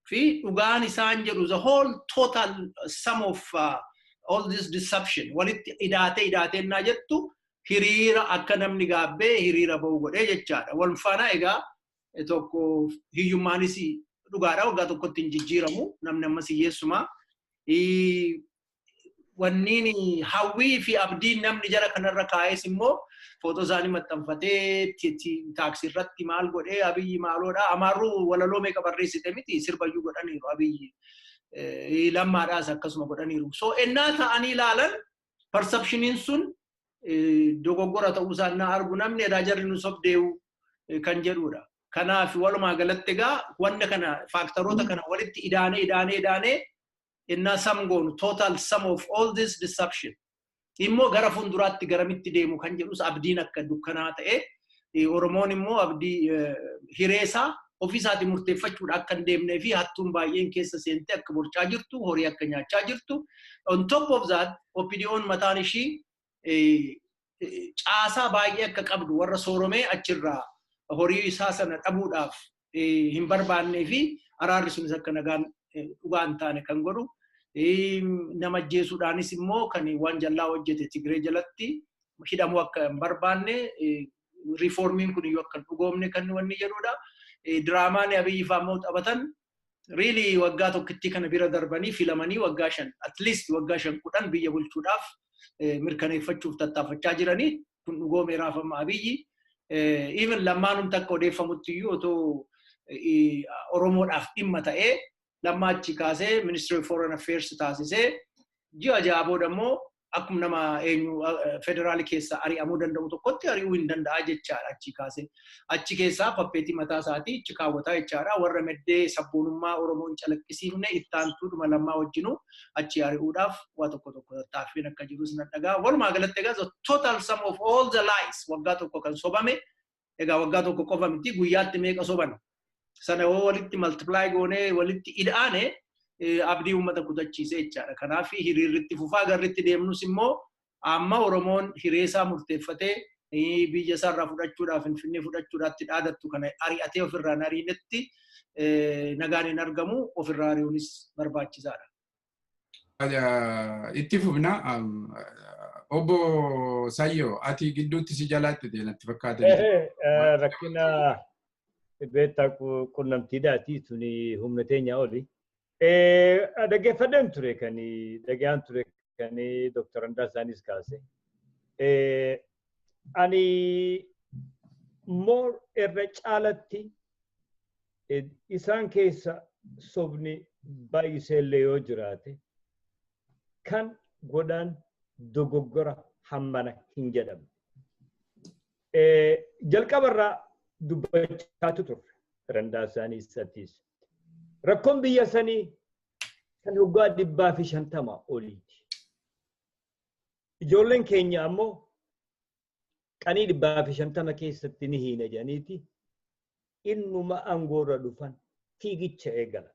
Fi dhugaan isaan jedhu the whole total sum of all this deception walitti idaatee idaatee innaa jettu hiriira akka namni gaabbee hiriira ba'u godhee jechaadha. Wal faana egaa tokko hiyyummaanis Dhugaadha waggaa tokkotti hin jijjiiramu namni ammas hiyyeessuma. Wanniin hawwii fi abdiin namni jara kanarra kaa'es immoo footoo isaanii maxxanfatee taaksii irratti maal godhee Abiyyi maaloodha. Amaarruu walaloo meeqa barreessite miti sirbayyuu godhaniiru Abiyyi. Lammaadhaas akkasuma godhaniiru. So ennaa ta'anii ilaalan perceptioniin sun dogoggora ta'uusaa innaa argu namni edaa jarri nu sobdeewu kan jedhudha. Kanaaf walumaa galatti egaa wanta kana factoroota kana walitti idaanee idaanee idaanee innaa sum goonu, total sum of all this deception immoo gara fuulduraatti garamitti deemu kan jedhus abdiin akka dukkanaa ta'e, Oromoon immoo abdii hireesaa ofiisaatii murteeffachuudha akka hin deemnee fi hattuun baay'een keessa seentee akka borcaa jirtu, horii akka nyaachaa jirtu. On top of that, OPDO'n mataan ishii caasaa baay'ee akka qabdu, warra sooromee achirraa horii isaa sana dhabuudhaaf hin barbaannee fi araarri sunis akka nagaan dhugaa hin taane kan godhu. Nama ajjeesuudhaanis immoo kan waan jallaa hojjete Tigree jalatti hidhamuu akka hin barbaanne, reformiin kun iyyuu akka hin dhugoomne kan wanni jedhudha. Diraamaan Abiyyi fa'aa immoo taphatan really waggaa tokkittii kana bira darbanii filamanii waggaa 5, at least waggaa 5, 10 biyya bulchuudhaaf mirkaneeffachuuf tattaafachaa jiranii kun dhugoomee raafama Abiyyi. Even Lammaanumti akka odeeffamutti iyyuu otoo Oromoodhaaf dhimma ta'ee Lammaa achi kaasee Ministry of Foreign Affairs taasisee ji'a 6 booda immoo akkuma nama eenyu federaali keessa ari'amuu danda'u tokkotti ari'uu hin danda'a jechaadha achi kaasee. Achi keessaa puppetii mataa isaatii achi kaawwataa jechaadha. Warra meddee sabboonummaa Oromoon calaqqisiifne ittaantuudhuma Lammaa wajjinuu achi ari'uudhaaf waa tokko tokko tattaaffiin akka jirus nan dhagaa. Walumaa galatti egaa the total sum of all the lies, waggaa tokko kan sobame, egaa waggaa tokko qofa miti, guyyaatti meeqa soban. Sana yoo walitti multiply goonee walitti ida'ane abdii uummata kutachiise jechaadha. Kanaaf hiriirritti fufaa garritti deemnus immoo amma Oromoon hiree isaa murteeffatee biyya isaarraa fudhachuudhaaf, Finfinnee fudhachuudhaatti dhaadattu kana ari'atee ofirraa hin ariinetti nagaan hin argamu, ofirraa ari'uunis barbaachisaadha. Itti fufna. Obbo Sayyoo, ati gidduutti si jalaatti ta'e natti fakkaata. Rakkina beektaa qunnamtiidhaati tuni humna teenya oli. Dhaggeeffadheen ture, kan dhagayaan ture kan Dr. Andaasaanis kaase. Ani more irra caalatti isaan keessa sobni baay'isee illee yoo jiraate kan godhan dogoggora hammana hin jedhamne. Jalqabarraa dubbachaatu turre Randaasaanii Satiis. Rakkoon biyya sanii kan waggaa 150 oliiti. Ijoolleen keenya ammoo qanii 150 keessatti ni hiina jedhaniiti innuma aangoorra dhufan fiigicha eegala.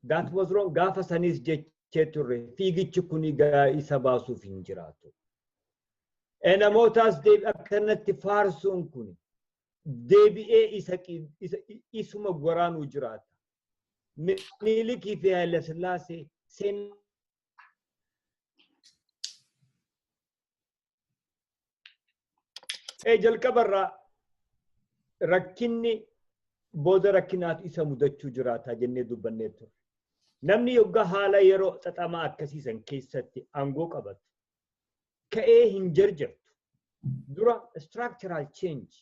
That was wrong. Gaafa sanis jechee turre, fiigichi kun isa baasuuf hin jiraatu. Namootaas akkanatti faarsuun kun deebi'ee isa isuma waraanuu jiraata. Minilikii fi Haayila Sillaasee seenaa jalqabarraa rakkinni booda rakkinaatu isa mudachuu jiraata jennee dubbannee turre. Namni yoggaa haala yeroo xaxamaa akkasiisan keessatti aangoo qabatu ka'ee hin jarjartu. Dura structural change,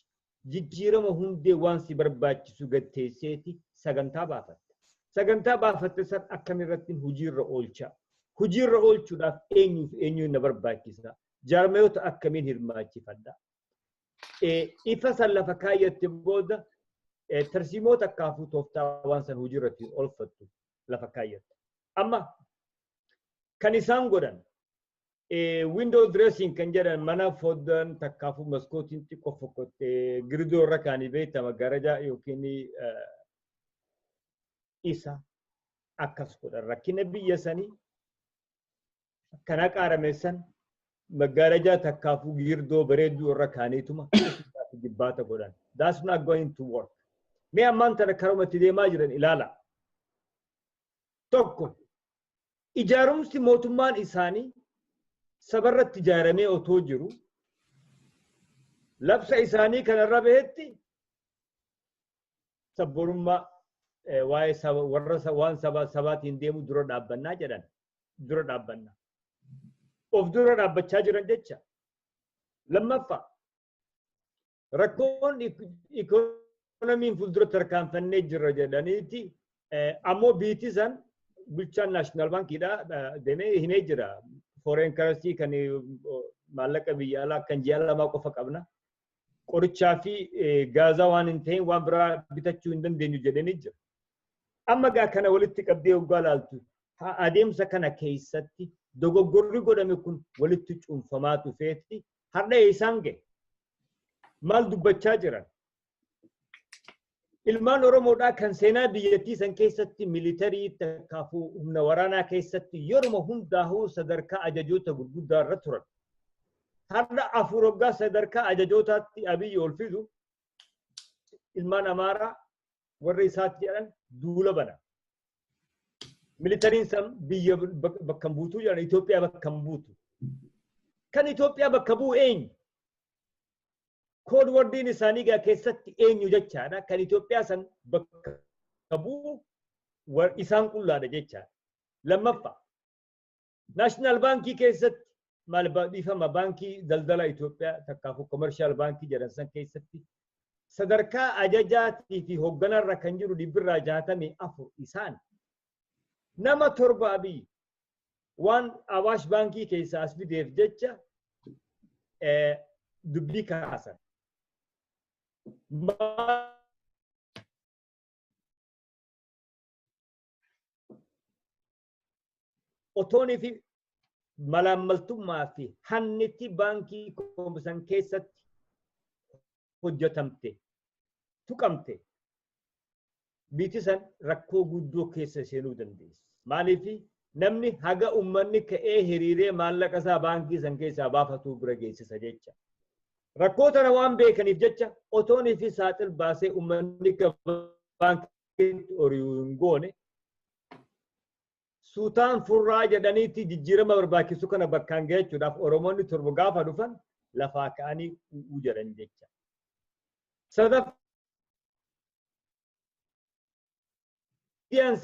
jijjiirama hundee waan si barbaachisu gatteesseeti sagantaa baafatte. Sagantaa baafatte san akkamirratti hojiirra oolcha? Hojiirra oolchuudhaaf eenyuuf eenyuun na barbaachisa? Jaarmayoota akkamiin hirmaachifadha? Ifa san lafa kaayyatte booda tarsiimoota akkaafuu tooftaa waan san hojiirratti oolfattu lafa kaayyatte. Amma kan isaan godhan window dressing kan jedhan, mana foddaan takkaafuu maskootiin xiqqoo fokkottee girdoo irra kaanii beektama garajaa yookiin isa akkas godhan. Rakkina biyya sanii akkana qaarameessan maggaarajaa takkaafuu girdoo bareedduu irra kaaniituma jibbaata godhan. That's not going to work. Mee ammaan tana karumatti deemaa jiran ilaala. Tokko, ijaarumsi mootummaan isaanii sabarratti ijaaramee otoo jiru labsa isaanii kanarra bahetti sabboonummaa Waa'ee warra waan sabaatiin deemu dura dhaabbannaa jedhan. Dura dhaabbanna. Of dura dhaabbachaa jiran jecha. Lammaffaa rakkoon ikoonomiin fuuldura tarkaanfannee jirra jedhaniiti ammoo biitii san bulchaan naashinaal baankiidha deemee himee jira. Foreign currency kan maallaqa biyya alaa kan ji'a 2 qofa qabna. Qorichaa fi gaazaa waan hin ta'in waan biraa bitachuu hin dandeenyu jedhanii jira. Amma gaa kana walitti qabdee hoggaa laaltu adeemsa kana keessatti dogoggorri godhame kun walitti cuunfamaa dhufeetti har'a isaan gahe. Maal dubbachaa jiran? Ilmaan Oromoodhaa kan seenaa biyyattii san keessatti militarii takkaafuu humna waraanaa keessatti yeruma hundaa'uu sadarkaa ajajoota gurguddaa irra turan. Har'a 4 waggaa sadarkaa ajajootaatti Abiyyi ol fidu ilmaan Amaaraa warra isaatti jedhan duula bana. Militariin san biyya bakka hin buutu jedhan Itoophiyaa bakka hin buutu. Kan Itoophiyaa bakka bu'u eenyu? Kood wardiin isaanii gaa keessatti eenyu jechaadha. Kan Itoophiyaa san bakka bu'u isaan qullaadha jechaadha. Lammaffaa Naashinaal Baankii keessatti maal dhiifama baankii daldala Itoophiyaa takkaafuu komershaal baankii jedhan san keessatti sadarkaa ajajaatii fi hoogganarra kan jiru 164 isaan nama 7 Abiyyi waan Awaash baankii keessaa as fideef jecha dubbii kaasan. Otoonii fi malaammaltummaa fi hannitti baankii koomsan keessatti hojjetamte tuqamte biitti san rakkoo guddoo keessa seenuu dandeessi. Maaliif namni haga uummanni ka'ee hiriiree maallaqa isaa baankii san keessaa baafatuu bira geessisa jecha. Rakkoo tana waan beekaniif jecha otoonii fi saaxil baasee uummanni baankiitti horiiruu hin goone suutaan furraa jedhaniitti jijjiirama barbaachisu kana bakkaan gahachuudhaaf Oromoonni 7 gaafa dhufan lafaa ka'anii u'uu jedhan jecha. Sadaffaan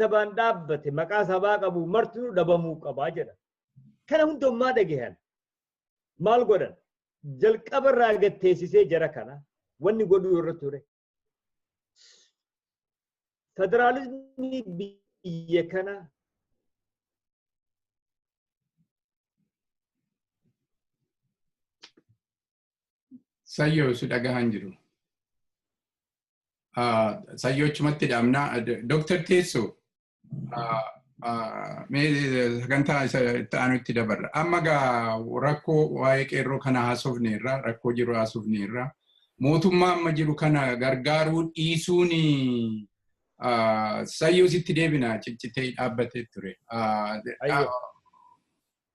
sabaan dhaabbate maqaa sabaa qabu martinuu dhabamuu qabaa jedha. Kana hundummaa dhagahan maal godhan? Jalqaba irraa gatteessisee jara kana wanni godhuu irra ture. Federaalizimii biyya kana Sayyoo si dhagahan jiru. Sayyoochumatti dhaabnaa. Dooktar Teessoo sagantaa isa itti aanutti dabarra. Amma gaa rakkoo waa'ee qeerroo kana haasofneerra, rakkoo jiru haasofneerra. Mootummaa amma jiru kana gargaaruu dhiisuun sayyoo sitti deebina ciccitee dhaabbatee ture.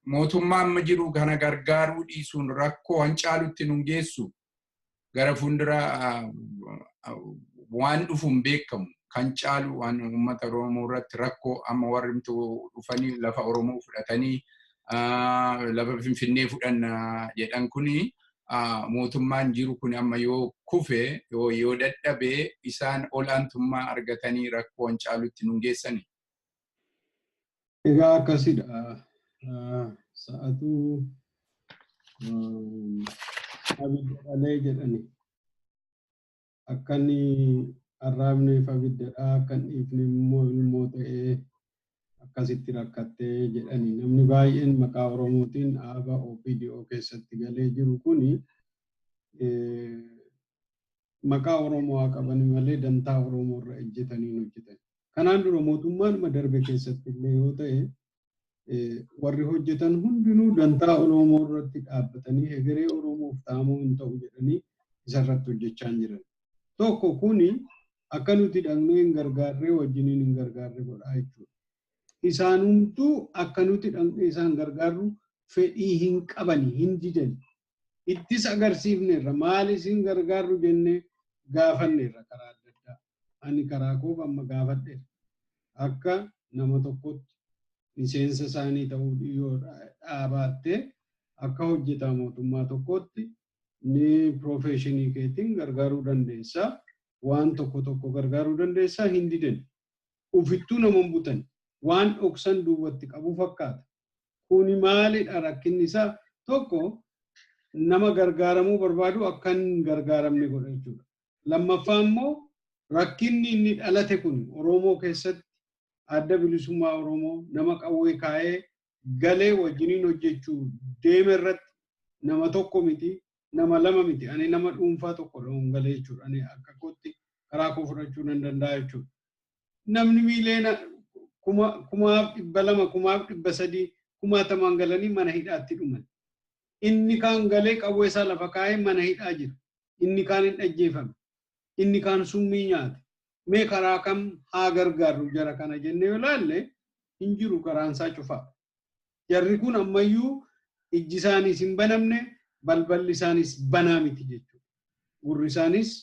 Mootummaa amma jiru kana gargaaruu dhiisuun rakkoo hancaalutti nun geessu gara fuuldura waan dhufu hin beekamu. Kan caalu waan uummata Oromoo irratti rakkoo amma warri dhufanii lafa Oromoo fudhatanii lafa Finfinnee fudhanna jedhan kuni mootummaan jiru kun amma yoo kufe yoo dadhabe isaan olaantummaa argatanii rakkoo hancaalutti nun geessani. Egaa akkasidha. Sa'atuu abidda dhalee jedhani. Akka inni arraabneef abiddadha, akka hin dhiifne immoo ilmoo ta'ee akkasitti rakkattee jedhani. Namni baay'een maqaa Oromootiin dhaaba OPDO keessatti galee jiru kuni maqaa Oromoo haa qaban malee dantaa Oromoo irra ejjetanii hin hojjetan. Kanaan dura mootummaan darbe keessatti illee yoo ta'e warri hojjetan hundinuu dantaa Oromoo irratti dhaabbatanii hegeree Oromoof taamuu hin ta'u jedhanii isarratti hojjechaa jiran. Tokko kuni akka nuti dhaqnee hin gargaarree wajjiniin hin gargaarre godhaa jechuudha. Isaanumtuu akka nuti dhaqnee isaan gargaarru fedhii hin qabani, hin didani. Ittis agarsiifneerra maal isin gargaarru jennee gaafanneerra karaa adda addaa. Ani karaa koof amma gaafadheera. Akka nama tokkotti miseensa isaanii ta'uu yoo dhaabaattee akka hojjetaa mootummaa tokkootti ni piroofeeshinii keetiin gargaaruu dandeessaa. Waan tokko tokko gargaaruu dandeessaa hin didan. Ufittuu nama hin butan. Waan dhoksan duubatti qabu fakkaata. Kuni maalidha rakkinni isaa? Tokko nama gargaaramuu barbaadu akka hin gargaaramne godha jechuudha. Lammaffaa immoo rakkinni inni dhalate kun Oromoo keessatti adda bilisummaa Oromoo nama qawwee kaa'ee galee wajjiniin hojjechuu deeme irratti nama tokko miti, nama lama miti. Ani nama dhuunfaa tokko dha'uun galee jechuudha. Ani akka kootti karaa koo fudhachuu nan danda'a jechuudha. Namni miileena 2,200, 3,300 kumaatamaan galanii mana hidhaatti dhuman. Inni kaan galee qawwee isaa lafa kaa'ee mana hidhaa jira. Inni kaan hin ajjeefame. Inni kaan summii nyaate. Mee karaa kam haa gargaarru jara kana jennee yoo ilaalle hin jiru, karaan isaa cufaa. Jarri kun ammayyuu ijji isaaniis hin banamne, balballi isaaniis banaa miti jechuudha. Gurri isaanis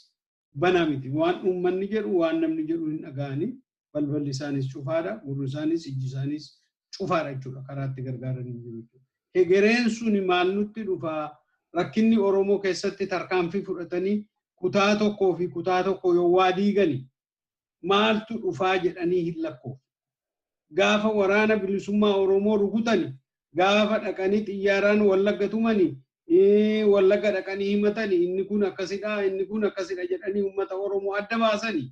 banaa miti. Waan uummanni jedhu, waan namni jedhu hin dhaga'anii, balballi isaanis cufaadha. Gurri isaanis ijji isaanis cufaadha jechuudha. Karaatti gargaaran hin jiru jechuudha. Hegereen suni maal nutti dhufaa? Rakkinni Oromoo keessatti tarkaanfii fudhatanii kutaa tokkoo fi kutaa tokko yoo waa diigani maaltu dhufaa jedhanii hin lakkoofne. Gaafa waraana bilisummaa Oromoo rukutani, gaafa dhaqanii xiyyaaraan Wallagga tumani, Wallagga dhaqanii himatani, inni kun akkasidha, inni kun akkasidha jedhanii uummata Oromoo adda baasani.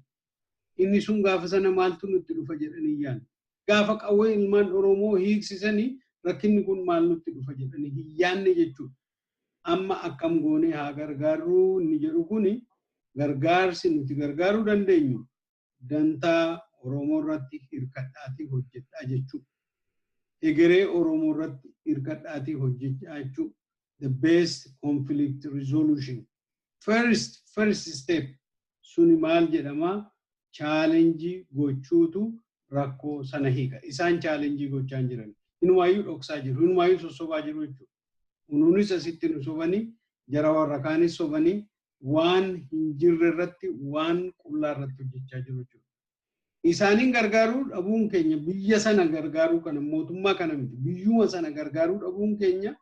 Inni sun gaafa sana maaltu nutti dhufa jedhanii yaadne. Gaafa qawwee ilmaan Oromoo hiiksisanii rakkinni kun maal nutti dhufa jedhanii hin yaadne jechuudha. Amma akkam goonee haa gargaarru inni jedhu kuni gargaarsi nuti gargaaruu dandeenyu dantaa Oromoo irratti hirkadhaatii hojjedhaa jechuudha. Egeree Oromoo irratti hirkadhaatii hojjechaa jechuudha. The best conflict resolution. First step suni maal jedhama? Challenge gochuutu rakkoo sana hiika. Isaan challenge gochaa hin jiran. Inumaayyuu dhoksaa jiru. Inumaayyuu sossobaa jiru jechuudha. Unuunis asitti nu sobanii, jara warra kaanis sobanii waan hin jirre irratti, waan qullaa irratti hojjechaa jiru jechuudha. Isaaniin gargaaruu dhabuun keenya biyya sana gargaaruu kana, mootummaa kana miti, biyyuma sana gargaaruu dhabuun keenya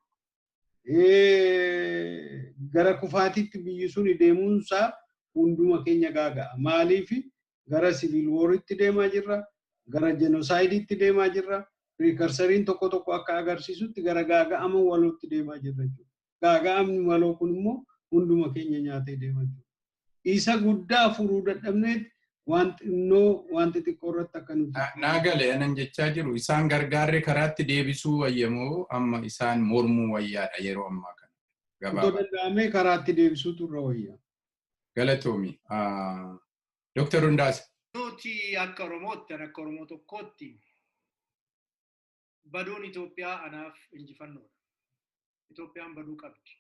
gara kufaatitti biyyi suni deemuunsaa hunduma keenya gaaga'a. Maaliif gara civil waritti deemaa jirra, gara genocide'itti deemaa jirra, precursoriin tokko tokko akka agarsiisutti gara gaaga'ama walootti deemaa jirra jechuudha. Gaaga'amni waloo kun immoo hunduma keenya nyaatee deema jechuudha. Isa guddaa furuu dadhabneet waan xinnoo, waan xixiqqoo irratti akka nuti. Naa galee, anan jechaa jiru isaan gargaarree karaatti deebisuu wayyamoo amma isaan mormuu wayyaadha yeroo ammaa kana? Otoo Gabaabaa. danda'amee karaatti deebisuutu irra wayya. Galatoomi. Dooktar Hundaasa. Nuti akka Oromootti, ani akka Oromoo tokkootti, baduun Itoophiyaa anaaf injifannoodha. Itoophiyaan baduu qabdi.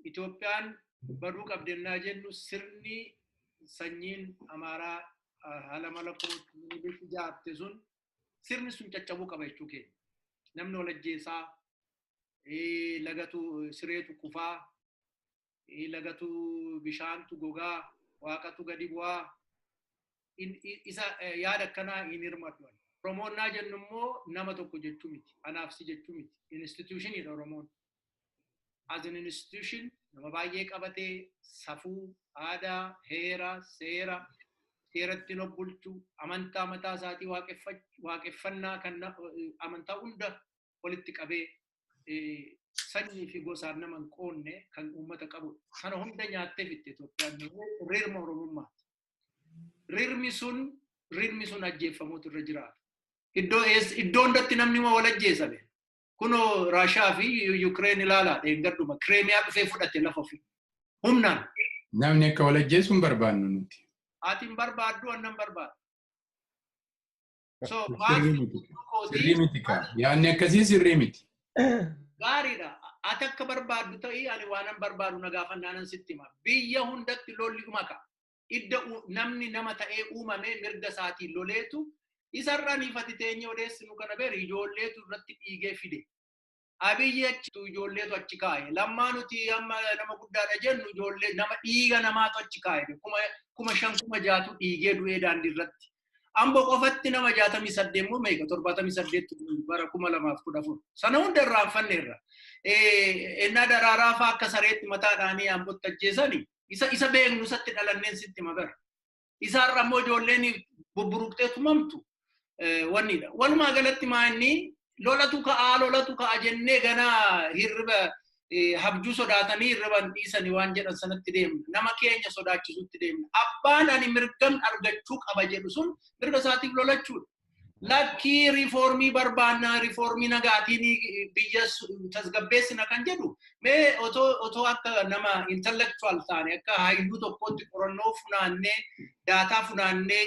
Itoophiyaan baduu qabdi ennaa jennu sirni sanyiin Amaaraa haala malakoot Minilik ijaarte sun, sirni sun caccabuu qaba jechuu keenya. Namni wal ajjeesaa, lagatu sireetu kufaa, lagatu bishaantu gogaa, waaqatu gadi bu'aa. Isa yaada akkanaa hin hirmadhu. Oromoonnaa jennu immoo nama tokko jechuu miti. Anaaf si jechuu miti. Institutioniidha Oromoon. As an institution nama baay'ee qabatee safuu, aadaa, heera, seera, seeratti of bulchuu, amantaa mataa isaatii waaqeffannaa kan amantaa hunda walitti qabee sanyii fi gosaan nama hin qoonne kan uummata qabudha. Kana hunda nyaattee fitte Itoophiyaan rirma Oromummaati. Rirmi sun ajjeeffamuutu irra jiraata. Iddoo hundatti namni wal ajjeesame. Kunoo Raashaa fi Yukireen ilaalaa, dheengadduma Kireemiyaa dhufee fudhate lafa ofii. Humnaan. Namni akka wal ajjeesu hin barbaannu nuti. Ati hin barbaaddu, annan barbaada. So Sirrii miti. Sirrii miti kaa. Yaadni akkasii sirrii miti. Gaariidha. Ati akka barbaaddu ta'ii, ani waanan barbaadu na gaafannaanan sitti hima. Biyya hundatti lolli maka. Idda namni nama ta'ee uumamee mirga isaatiin loleetu isarra niifati teenyee odeessinu kana beeri ijoolleetu irratti dhiigee fide. Abiyyi achi ijoolleetu achi kaa'e. Lammaa nuti amma nama guddaadha jennu ijoollee nama dhiiga namaatu achi kaa'e. 5,000 6,000tu dhiigee du'ee daandii irratti. Ambo qofatti nama 68 immoo meeqa 78 bara 2014. Sana hunda irraanfanneerra. Ennaa daraaraa fa'aa akka sareetti mataadhaanii Ambotti ajjeesani isa beeknu isatti dhalanneen sitti magara. Isaarra immoo ijoolleen Bubburuqxee tumamtu wannidha. Walumaa galatti maanni lolatu ka'aa jennee ganaa hirriba habjuu sodaatanii hirriban dhiisanii waan jedhan sanatti deemna. Nama keenya sodaachisutti deemna. Abbaan ani mirgan argachuu qaba jedhu sun mirga isaatiif lolachuudha. Lakkii riifoormii barbaannaa, riifoormii nagaatiin biyya tasgabbeessina kan jedhu mee otoo akka nama intellectual taane akka hayyuu tokkotti qorannoo funaannee daataa funaannee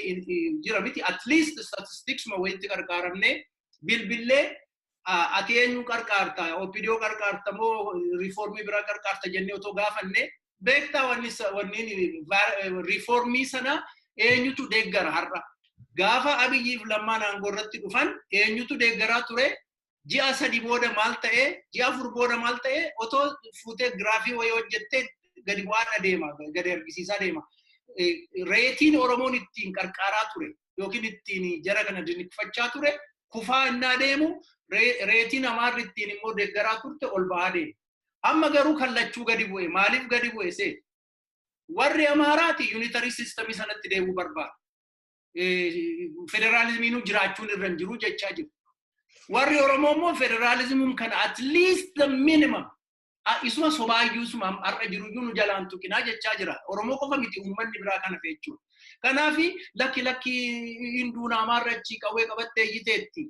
jira miti, at least statistics ma wayitti qarqaaramnee bilbillee ati eenyu qarqaarta, OPDO qarqaarta moo riifoormii biraa qarqaarta jennee otoo gaafanne beektaa wanni riifoormii sana eenyutu deeggara har'a. Gaafa Abiyyiif Lammaan aangoo irratti dhufan eenyutu deeggaraa ture? Ji'a 3 booda maal ta'e? Ji'a 4 booda maal ta'e? Otoo fuutee giraafii wayii hojjettee gadi bu'aadha deema, gadi argisiisaa deema. Reetiin Oromoon ittiin qarqaaraa ture yookiin ittiin jara kana dinqifachaa ture kufaa innaa deemu, reetiin Amaarri ittiin immoo deeggaraa turte ol ba'aa deema. Amma garuu kallachuu gadi bu'e. Maaliif gadi bu'e see? Warri Amaaraati unitary system sanatti deemuu barbaadu. Federaalizimiin jiraachuun irra hin jiru jechaa jiru. Warri Oromoo immoo federaalizimiin kana at least the minimum isuma sobaayyuu isuma har'a jiru iyyuu nu jalaan tuqinaa jechaa jira. Oromoo qofa miti, uummanni biraa kana fe'echuudha. Kanaaf lakki lakki hinduun Amaarra achii qawwee qabattee iyyiteetti.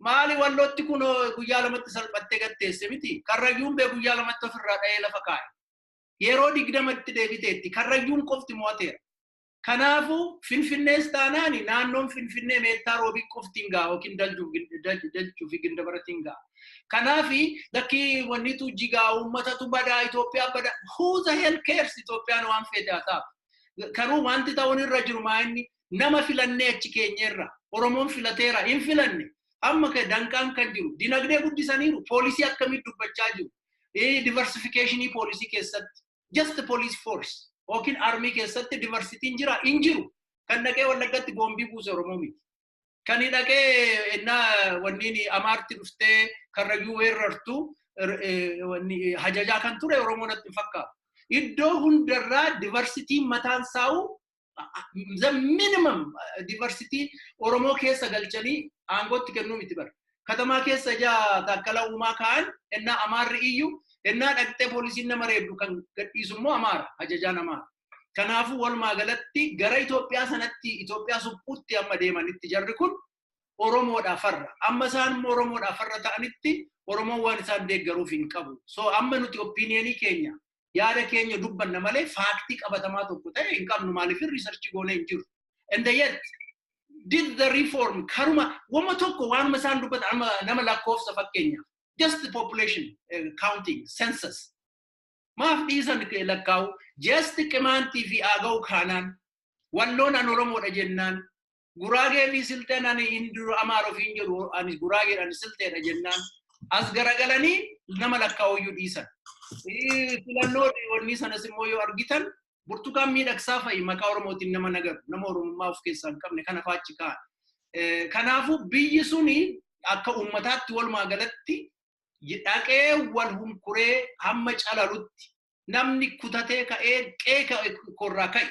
Maali wallootti kun guyyaa lamatti salphattee gatteesse miti. Karrayyuun bee guyyaa lamatti ofirraa dha'ee lafa kaa'e. Yeroo 20tti deebiteetti Karrayyuun qofti mo'ateera. Kanaafuu Finfinnees taanaani naannoon Finfinnee meettaa roobii qoftiin ga'a yookiin dalchuu fi gindabaratiin ga'a. Kanaafi lakki wannitu jigaa uummatatu badaa, Itoophiyaa badaa, who the hell cares? Itoophiyaan waan fedhe haa taatu. Garuu wanti ta'uun irra jiru maa inni nama filannee achi keenyerra Oromoon filateera hin filanne. Amma danqaan kan jiru dinagdee guddisaniiru, poolisii akkamii dubbachaa jiru, diversificationii poolisii keessatti, just police force yookiin armii keessatti diversitiin jira hin jiru. Kan dhaqee Wallaggatti boombii buuse Oromoo miti. Kan dhaqee innaa wanniin Amaarti dhuftee Karrayyuu weerartu hajajaa kan ture Oromoo natti hin fakkaatu. Iddoo hundarraa diversitiin mataan saa'u the minimum diversity Oromoo keessa galchanii aangootti kennuu miti bara. Katamaa keessa ijaa Taakkala Uumaa ka'an ennaa Amaarri iyyuu ennaa dhaqxee poolisiin nama reebdu kan gadhiisu immoo Amaara, ajajaan Amaara. Kanaafuu walumaa galatti gara Itoophiyaa sanatti, Itoophiyaa suphuutti amma deemanitti jarri kun Oromoodhaaf farra. Amma isaan immoo Oromoodhaaf farra ta'anitti Oromoon waan isaan deeggaruuf hin qabu. So amma nuti opinionii keenya, yaada keenya dubbanna malee factii qabatamaa tokko ta'e hin qabnu, maaliif researchii goonee hin jiru. And yet did the reform karuma wama tokko waanuma isaan dubbatan nama lakkoofsa fakkeenyaaf just the population counting census maaf dhiisan lakkaa'u? Just Qimaantii fi Aagaw kaanaan Walloon an Oromoodha jennaan, Guraagee fi Silxeen ani hindu Amaara ofiin jedhu, ani Guraageedha, ani Silxeedha jennaan as garagalanii nama lakkaa'uyyuu dhiisan. Filannoo wanni sanas immoo yoo argitan Burtukaan Miidhagsaa fa'i maqaa Oromootiin nama nagaru, nama Oromummaa of keessaa hin qabne kana fa'aa achi kaa'an. Kanaafuu biyyi suni akka uummataatti walumaa galatti dhaqee wal hunkuree hamma calalutti namni kutatee ka'ee qe'ee korraa ka'e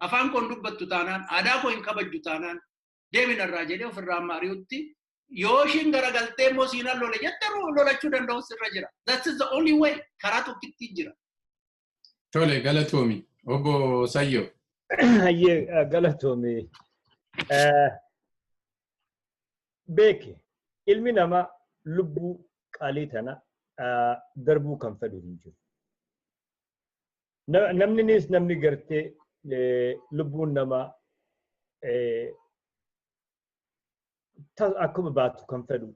afaan koon dubbattu taanaan, aadaa koo hin kabajju taanaan deeminarraa jedhee ofirraa maari'utti yoo ishiin garagaltee immoo siinaan lole jette lolachuu danda'u sirra jira. That is the only way, karaa tokkitti jira. Tole, galatoomi. Obbo Sayyoo. Hayyee, galatoomi. Beeki, ilmi namaa lubbuu qaalii tana darbuu kan fedhu hin jiru. Namninis namni gartee lubbuun namaa akkuma baatu kan fedhu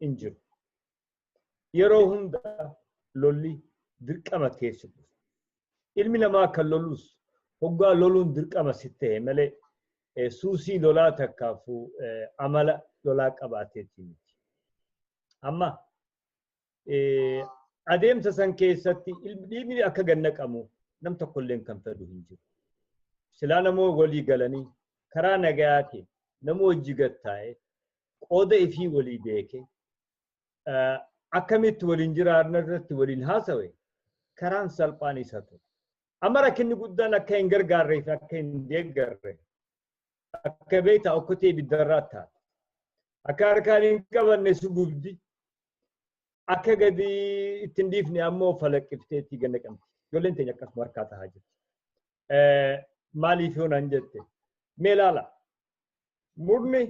hin jiru. Yeroo hunda lolli dirqama keessa dhufa. Ilmi namaa kan lolus hoggaa loluun dirqama si ta'e malee suusii lolaa takkaafuu amala lolaa qabaateeti miti. Amma adeemsa san keessatti dhiigni akka gannaqamu nam tokkolleen kan fedhu hin jiru. Silaa namoo walii galanii karaa nagayaatiin nama hojii gattaa'e qooda ifii walii beeke akkamitti waliin jiraanna irratti waliin haasawe karaan salphaan isa ture. Amma rakkinni guddaan akka hin gargaarree fi akka hin deeggarre Akka beektaa okkotee ibiddarraa taate. Akka harkaan hin qabanne si gubdi. Akka gadi ittiin dhiifne ammoo falaqqifteetti gad naqamti. Ijoolleen teenya akkasuma harkaa tahaa jirti. Maaliif yoo naan jette? Mee ilaala. Murni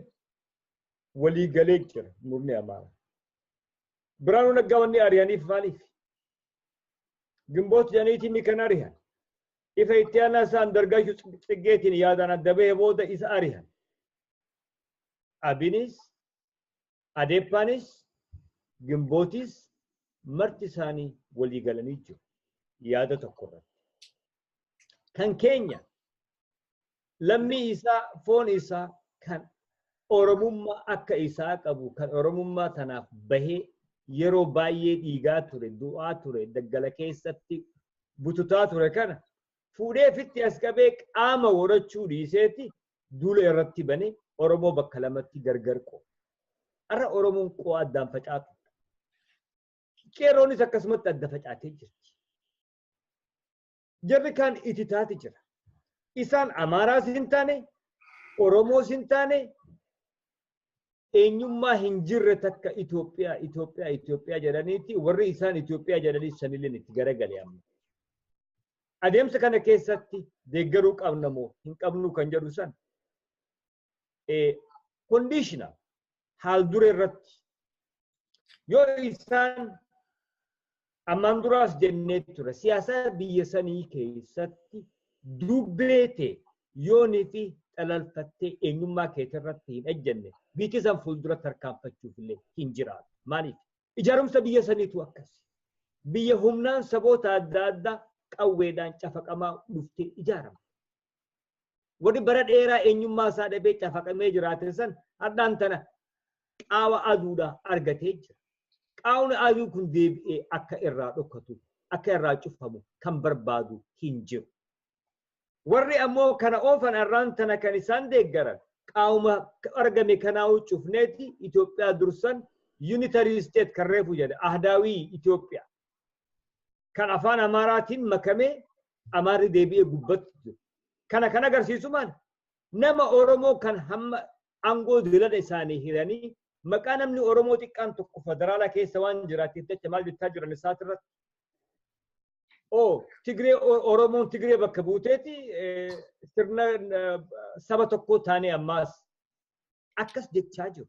walii galee jira murni Amaaraa. Biraanuu Naggaa wanni ari'aniif maaliif? Gimboot jedhaniitiin ni kan ari'an. Ifa itti aanaa isaan dargaggoo Tsiggeetiin yaadaan adda bahee booda isa ari'an. Abinis, Adeppaanis, Gimbootis marti isaanii walii galanii jiru. Yaada tokko irratti. Kan keenya lammii isaa, foon isaa kan Oromummaa akka isaa qabu, kan Oromummaa tanaaf bahee yeroo baay'ee dhiigaa ture, du'aa ture, daggala keessatti bututaa ture kana fuudhee ofitti as qabee qaama godhachuu dhiiseeti duula irratti banee Oromoo bakka lamatti gargar qooda. Har'a Oromoon qoo'a addaan facaatu. Qeerroonis akkasumatti adda facaatee jirti. Jarri kaan ititaati jira. Isaan Amaaraas hin taane, Oromoos hin taane, eenyummaa hin jirre takka Itoophiyaa, Itoophiyaa, Itoophiyaa jedhaniiti warri isaan Itoophiyaa jedhanii sanillee itti garagale amma. Adeemsa kana keessatti deeggaruu qabna moo hin qabnu kan jedhu san conditional, haal dure irratti yoo isaan ammaan duraas jennee ture, siyaasa biyya sanii keessatti dubbee ta'e yoonii fi xalalfattee eenyummaa keetirratti hin ejjenne, biyyi san fuuldura tarkaanfachuuf illee hin jiraatu. Maaliif? Ijaarumsa biyya saniitu akkas. Biyya humnaan saboota adda addaa qawweedhaan cafaqamaa dhuftee ijaarama. Warri bara dheeraa eenyummaa isaa dhabee cafaqamee jiraate san har'aan tana qaawa aduudhaa argatee jira. Qaawni aduu kun deebi'ee akka irraa dhokatu, akka irraa cufamu kan barbaadu hin jiru. Warri ammoo kana oofan har'aan tana kan isaan deeggaran qaawuma argame kanaa'uu cufneeti Itoophiyaa dursan unitary state kan reefu jedhe ahdaawii Itoophiyaa. Kan afaan Amaaraatiin makamee Amaarri deebi'ee gubbatti jiru. Kana kan agarsiisu maali? Nama Oromoo kan hamma aangoo dilada isaanii hiranii maqaa namni Oromoo xiqqaan tokko federaala keessa waan jiraateef jecha maal jechaa jiran isaatirratti? Oo, Tigree, Oromoon Tigree bakka buuteeti sirna saba tokkoo taanee ammaas akkas jechaa jiru.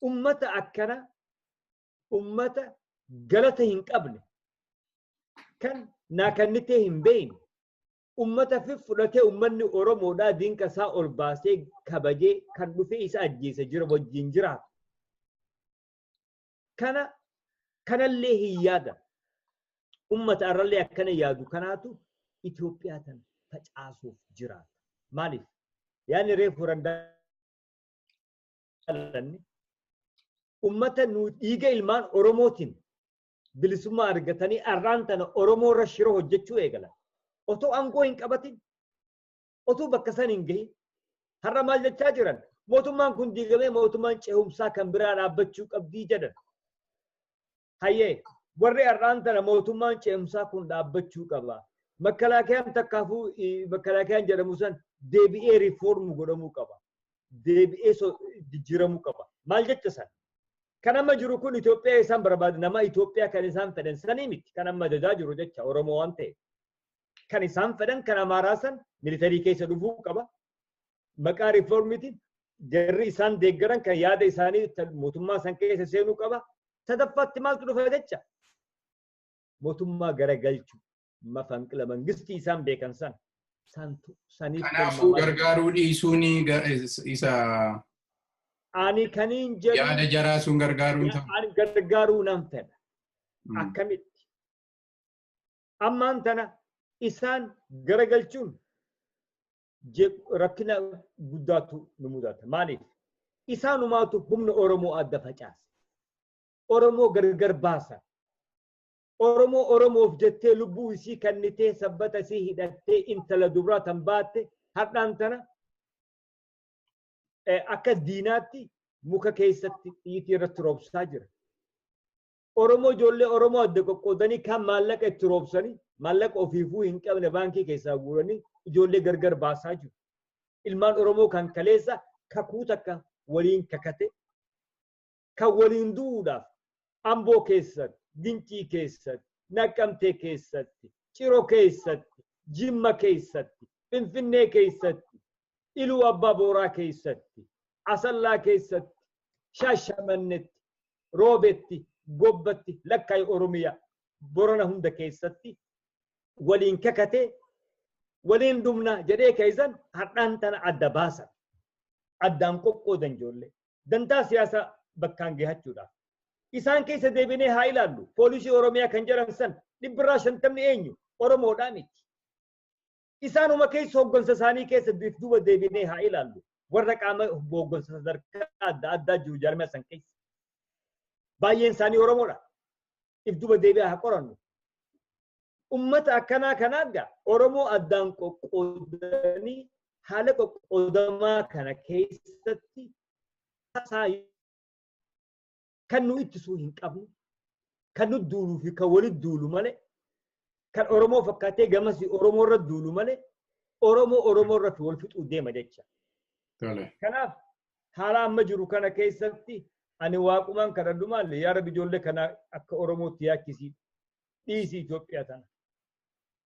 Ummata akkana, ummata galata hin qabne, kan naa kennitee hin beekne, ummata fi fudhatee ummanni Oromoodhaa dinqa isaa ol baasee kabajee kan dhufee isa ajjeese jira wajjin jiraatu. Kana kanallee hin yaadan. Ummata arrallee akkana yaadu kanaatu Itoophiyaa tan facaasuuf jiraata. Maaliif? Yaanni reefu randaalanni ummata nu dhiiga ilmaan Oromootiin bilisummaa argatanii arraan tana Oromoo irra shira hojjechuu eegalan. Otoo aangoo hin qabatin, otoo bakka san hin gahin, har'a maal jechaa jiran? Mootummaan kun diigamee mootummaan ce'umsaa kan biraa dhaabbachuu qabdii jedhan. Hayyee, warri har'aan tana mootummaan ce'umsaa kun dhaabbachuu qaba. Makkalaakayaan takkaafuu makkalaakayaan jedhamu san deebi'ee reform godhamuu qaba. Deebi'ee jijjiiramuu qaba. Maal jecha san? Kan amma jiru kun Itoophiyaa isaan barbaadu, nama Itoophiyaa kan isaan fedhan sanii miti. Kan amma ajajaa jiru jecha Oromoo waan ta'eef. Kan isaan fedhan kan Amaaraa san military keessa dhufuu qaba. Maqaa reformiitiin jarri isaan deeggaran kan yaada isaanii mootummaa san keessa seenuu qaba. Sadaffaatti maaltu dhufa jecha? Mootummaa garagalchuu, mafanqila mangistii isaan beekan san. Saniif Kanaafuu gargaaruu dhiisuun isa Ani kaniin jedhu yaada jaraa sun gargaaruun ta'u. Ani gargaaruu nan fedha. Akkamitti? Ammaan tana isaan garagalchuun rakkina guddaatu nu mudata. Maaliif? Isaanumaatu humna Oromoo adda facaasa. Oromoo gargar baasa. Oromoo Oromoof jettee lubbuu isii kennitee sabbata isii hidhattee intala dubraa tan baatte har'aan tana akka diinaatti muka keessatti xiyyitii irratti roobsaa jira. Oromoo ijoollee Oromoo adda qoqqoodanii kan maallaqa itti roobsanii maallaqa ofiifuu hin qabne baankii keessaa guuranii ijoollee gargar baasaa jiru. Ilmaan Oromoo kan kaleessa kakuu takka waliin kakate kan waliin du'uudhaaf Amboo keessatti, Gincii keessatti, Naqqamtee keessatti, Ciroo keessatti, Jimma keessatti, Finfinnee keessatti, Iluu Abbaa Booraa keessatti, Asallaa keessatti, Shaashamannetti, Roobetti, Gobbatti, Lakkaay Oromiyaa, Borana hunda keessatti waliin kakatee waliin dhumna jedhee keessan har'aan tana adda baasan. Addaan qoqqoodan ijoollee. Dantaa siyaasaa bakkaan gahachuudhaaf. Isaan keessa deebinee haa ilaallu. Poolisii Oromiyaa kan jedhan san 150% eenyu? Oromoodhaa miti. Isaanuma keessa hooggansa isaanii keessa duuba deebinee haa ilaallu. Warra qaama hooggansa sadarkaa adda addaa jiru jaarmiyaa san keessa. Baay'een isaanii Oromoodha. If duuba deebi'aa haa qorannu. Ummata akkanaa kanaa gaa Oromoo addaan qoqqoodanii haala qoqqoodamaa kana keessatti tasaa kan nu ittisuu hin qabnu, kan nu duuluu fi kan walitti duulu malee, kan Oromoo fakkaatee gamasii Oromoo irra duulu malee, Oromoo Oromoo irratti wal fixuu deema jecha. Kanaaf haala amma jiru kana keessatti ani waaqumaan kadhadhu maali yaa Rabbi ijoollee kana akka Oromootti yaakkisii dhiisii Itoophiyaa tana.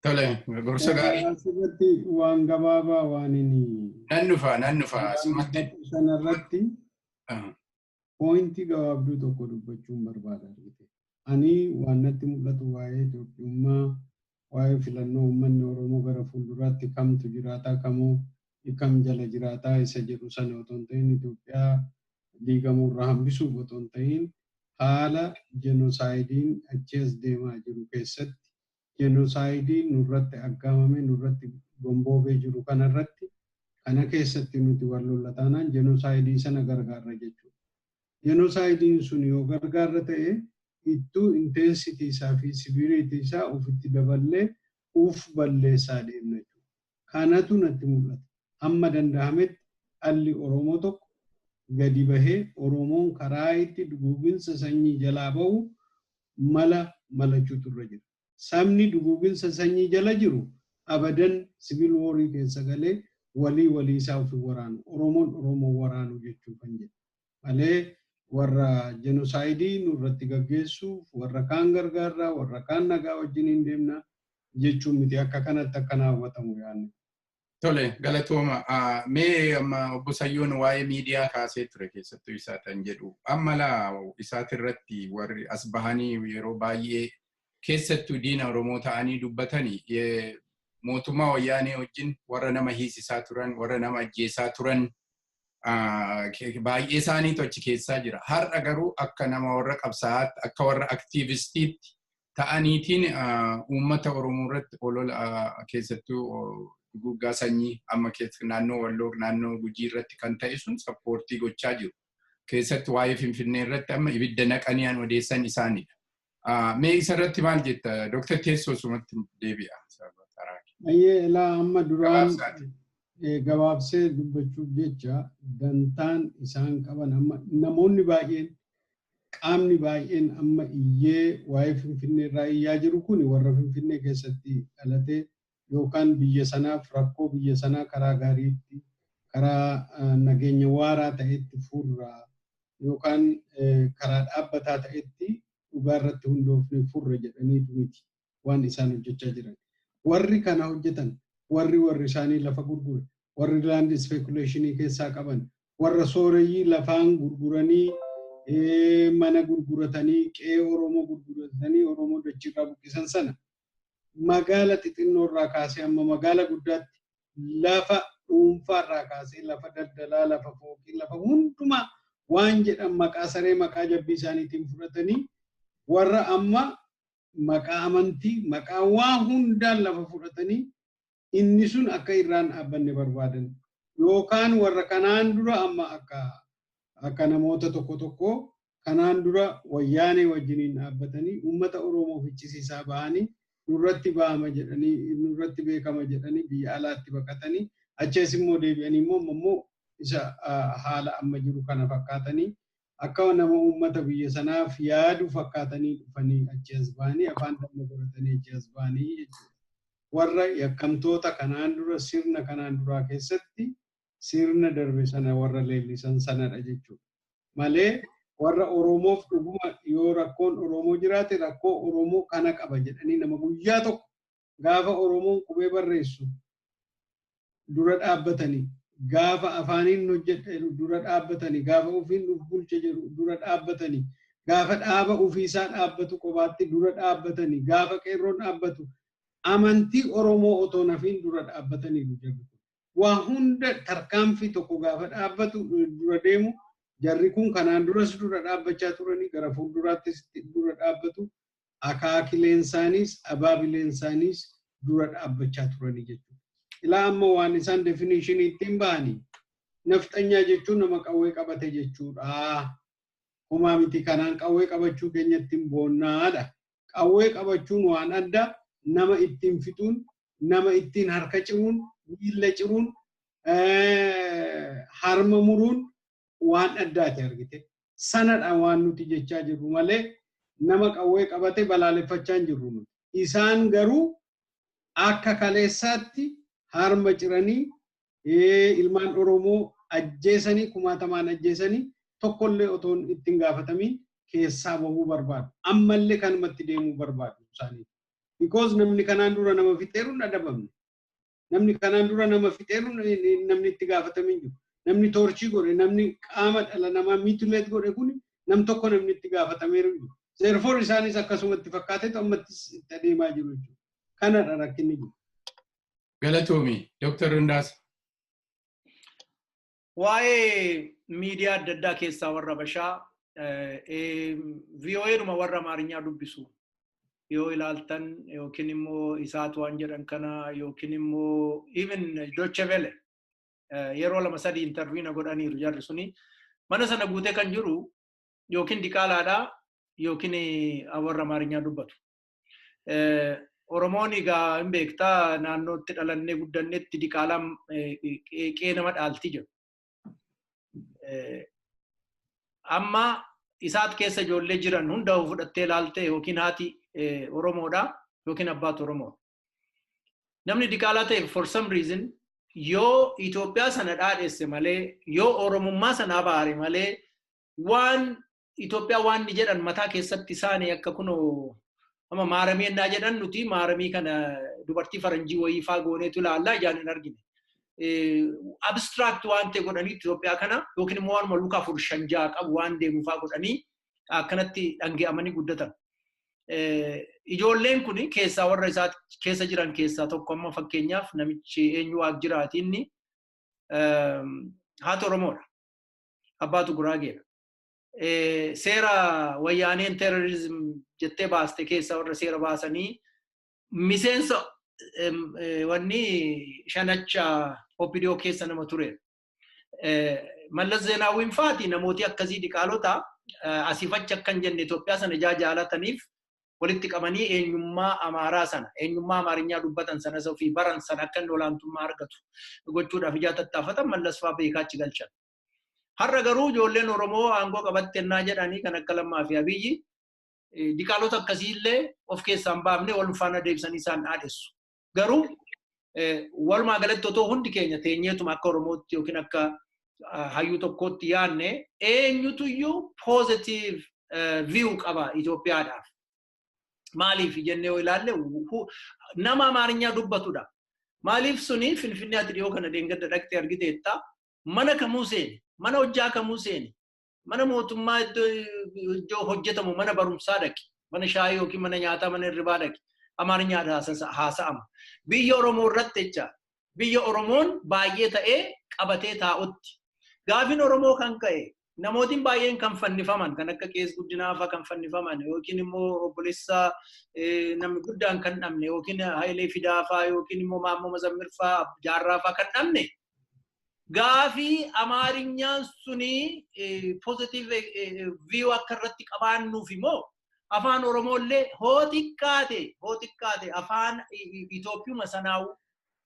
Tole, gorsa gaarii. Asirratti waan gabaabaa waan inni. Nan dhufa asumatti. Sanarratti poointii gabaabduu tokko dubbachuun barbaada argite. Ani waan natti mul'atu waa'ee Itoophiyummaa, waa'ee filannoo uummanni Oromoo gara fuulduraatti kamtu jiraataa kamuu kam jala jiraataa isa jedhu sana otoo hin ta'in Itoophiyaa diigamuurraa hambisuuf otoo hin ta'in haala jenoosaaydiin achi as deemaa jiru keessatti jenoosaaydiin nurratti aggaamame nurratti gomboobee jiru kanarratti kana keessatti nuti wal lolla taanaan jenoosaayidii sana gargaarra jechuudha. Jenoosaaydiin sun yoo gargaarra ta'e ittuu intensitii isaa fi siviriitii isaa ofitti daballee uf balleessaa deemna jechuudha. Kanatu natti mul'ata. Hamma danda'ametti dhalli Oromoo tokko gadi bahee Oromoon karaa itti duguuginsa sanyii jalaa bahu mala malachuutu irra jira. Sabni duguuginsa sanyii jala jiru abadan siviil woorii keessa galee walii walii isaa ofii waraanu. Oromoon Oromoo waraanu jechuu kan jedhu. Malee warra jenoosaayidii nurratti gaggeessuuf warra kaan gargaarraa warra kaan nagaa wajjin hin deemna jechuun miti akka kanatti akkana hawwatamu yaadne. Tole, galatooma. Mee amma obbo Sayyoon waa'ee miidiyaa kaasee ture keessattuu isaa kan jedhu. Amma laa isaatirratti warri as bahanii yeroo baay'ee keessattuu diina Oromoo ta'anii dubbatanii mootummaa wayyaanee wajjin warra nama hiisisaa turan, warra nama ajjeesaa turan baay'ee isaaniitu achi keessaa jira. Har'a garuu akka nama warra qabsaa'aatti, akka warra aktiivistiitti ta'aniitiin uummata Oromoo irratti olola keessattuu duguuggaa sanyii amma naannoo Walloo naannoo Gujii irratti kan ta'e sun sappoortii gochaa jiru. Keessatti waa'ee Finfinnee irratti amma ibidda naqanii an odeessan isaanidha. Mee isarratti maal jetta? Dooktar Teessoo sumatti deebi'a. Ayyee ilaa amma duraan gabaabsee dubbachuuf jecha dantaan isaan qaban amma namoonni baay'een qaamni baay'een amma iyyee waa'ee Finfinnee irraa iyyaa jiru kun warra Finfinnee keessatti dhalatee yookaan biyya sanaaf rakkoo biyya sanaa karaa gaariitti karaa nageenya waaraa ta'etti furraa yookaan karaa dhaabbataa ta'etti dhugaa irratti hundoofne furra jedhaniitu miti waan isaan hojjechaa jiran. Warri kana hojjetan warri isaanii lafa gurgure warri land speculationii keessaa qaban warra sooreyyii lafaan gurguranii mana gurguratanii qe'ee Oromoo gurguratanii Oromoo dachirraa buqqisan sana magaala xixinnoo irraa kaasee amma magaala guddaatti lafa dhuunfaa irraa kaasee lafa daldalaa lafa fooqii lafa hundumaa waan jedhan maqaa saree maqaa jabbii isaaniitiin fudhatanii warra amma maqaa amantii maqaa waan hundaan lafa fudhatanii inni sun akka irraan dhaabbanne barbaadan yookaan warra kanaan dura amma akka namoota tokko tokko kanaan dura wayyaanee wajjiniin dhaabbatanii uummata Oromoo fichisiisaa bahanii nurratti bahama jedhanii nurratti beekama jedhanii biyya alaatti baqatanii achees immoo deebi'anii immoo isa haala amma jiru kana fakkaatanii akka nama uummata biyya sanaaf yaadu fakkaatanii dhufanii achees bahanii afaan damma godhatanii achees bahanii jechuudha. Warra yakkamtoota kanaan dura sirna kanaan duraa keessatti sirna darbe sana warra leellisan sanadha jechuudha. Malee warra Oromoof dhuguma yoo rakkoon Oromoo jiraate rakkoo Oromoo kana qaba jedhanii nama guyyaa tokko gaafa Oromoon qubee barreessu dura dhaabbatanii gaafa afaaniin hojjedha jedhu dura dhaabbatanii gaafa ofiin of bulche jedhu dura dhaabbatanii gaafa dhaaba ofiisaa dhaabbatu qobaatti dura dhaabbatanii gaafa qeerroon dhaabbatu amantii Oromoo otoo nafiin dura dhaabbatanii jedhu. Waa hunda tarkaanfii tokko gaafa dhaabbatu dura deemu jarri kun kanaan duras dura dhaabbachaa turanii gara fuulduraattis dura dhaabbatu akaakileen isaaniis abaabileen isaaniis dura dhaabbachaa turanii jechuudha. Ilaa amma waan isaan definition ittiin bahanii nafxanyaa jechuun nama qawwee qabate jechuudha. Homaa miti kanaan qawwee qabachuu keenyatti hin boonnaadha. Qawwee qabachuun waan adda nama ittiin fixuun, nama ittiin harka ciruun, miilla ciruun, harma muruun waan addaati argite. Sanadha waan nuti jechaa jirru malee nama qawwee qabate balaaleffachaa hin jirru nuti. Isaan garuu akka kaleessaatti harma ciranii ilmaan Oromoo ajjeesanii kumaatamaan ajjeesanii tokkollee otoo ittiin gaafatamiin keessaa bahuu barbaadu. Ammallee kanumatti deemuu barbaadu isaanii. Because namni kanaan dura nama fixeeru hin adabamne. Namni kanaan dura nama fixeeru namni itti gaafatamiin jiru. Namni torture godhe, namni qaama dhala namaa mutilate godhe kun nam tokko namni itti gaafatameeru jiru. Therefore isaanis akkasumatti fakkaateetu ammattis itti adeemaa jiru jechuudha. Kanadha rakkinni jiru. Galatoomi, Dr. Hundaasa. Waa'ee miidiyaa adda addaa keessaa warra Habashaa VOA-dhuma warra Amaarinyaa dubbisu yoo ilaaltan yookiin immoo isaatu waan jedhan kana yookiin immoo even Deutsche Welle yeroo lama sadii interview na godhaniiru jarri suni mana sana guutee kan jiru yookiin diqaalaadha yookiin warra Amaarinyaa dubbatu. Oromoon egaa hin beektaa naannootti dhalannee guddannetti diqaalaan qe'ee nama dhaalti jedhu. Amma isaat keessa ijoollee jiran hunda fudhattee ilaalte yookiin haati Oromoodha yookiin abbaatu Oromoodha. Namni diqaalaa ta'e for some reason yoo Itoophiyaa sana dhaadhesse malee yoo Oromummaa sana abaare malee waan Itoophiyaa waan ni jedhan mataa keessatti isaanii akka kunoo amma maaramii ennaa jedhan nuti maaramii kana dubartii faranjii wayii faa gooneetu ilaallaa ijaan hin argine. Abstract waan ta'e godhanii Itoophiyaa kana yookiin immoo waanuma luka afur shan ja'a qabu waan deemu faa godhanii akkanatti dhangi'amanii guddatan. Ijoolleen kun keessaa warra isaa keessa jiran keessaa tokko amma fakkeenyaaf namichi eenyu waaq jiraati inni haati Oromoodha. Abbaatu Guraageedha. Seera wayyaaneen terrorism jettee baaste keessaa warra seera baasanii miseensa wanni shanacha OPDO keessa nama ture. Mallas Zeenaawwiin faati namooti akkasii diqaalota asiif achi akkan jenne Itoophiyaa sana ijaa jaalataniif walitti qabanii eenyummaa Amaaraa sana eenyummaa Amaarinyaa dubbatan sana ofii baran sana akka inni olaantummaa argatu gochuudhaaf ijaa tattaafatan Mallas fa'aa beekaa achi galchan. Har'a garuu ijoolleen Oromoo aangoo qabatte ennaa jedhanii kan akka Lammaa fi Abiyyi diqaalota akkasiillee of keessaa hin baafne wal faana deebisanii isaan dhaadessu. Garuu walumaa galatti otoo hundi keenya teenyeetuma akka Oromootti yookiin akka hayyuu tokkootti yaadne eenyutuyyuu positive view qaba Itoophiyaadhaaf. Maaliif jennee yoo ilaalle nama Amaarinyaa dubbatudha. Maaliif suni Finfinnee ati dhiyoo kana deengadda dhaqxee argiteetta mana kamuu seeni, mana hojjaa kamuu seeni, mana mootummaa iddoo hojjetamu mana barumsaa dhaqi, mana shaayii yookiin mana nyaataa mana hirribaa dhaqi. Amaarinyaa haasa'ama. Biyya Oromoo irratti jecha biyya Oromoon baay'ee ta'ee qabatee taa'utti. Gaafiin Oromoo kan ka'e namootiin baay'een kan fannifaman kan akka Qees Guddinaa fa'aa kan fannifaman yookiin immoo obboleessa namni guddaan kan dhabne yookiin Hayilee Fidaa fa'aa yookiin immoo Maammoo Mazammir fa'aa Jaarraa fa'aa kan dhabne gaafii Amaarinyaan suni positive view akka irratti qabaannuuf immoo afaan Oromoollee hoo xiqqaate afaan Itoophiyuma sanaa'u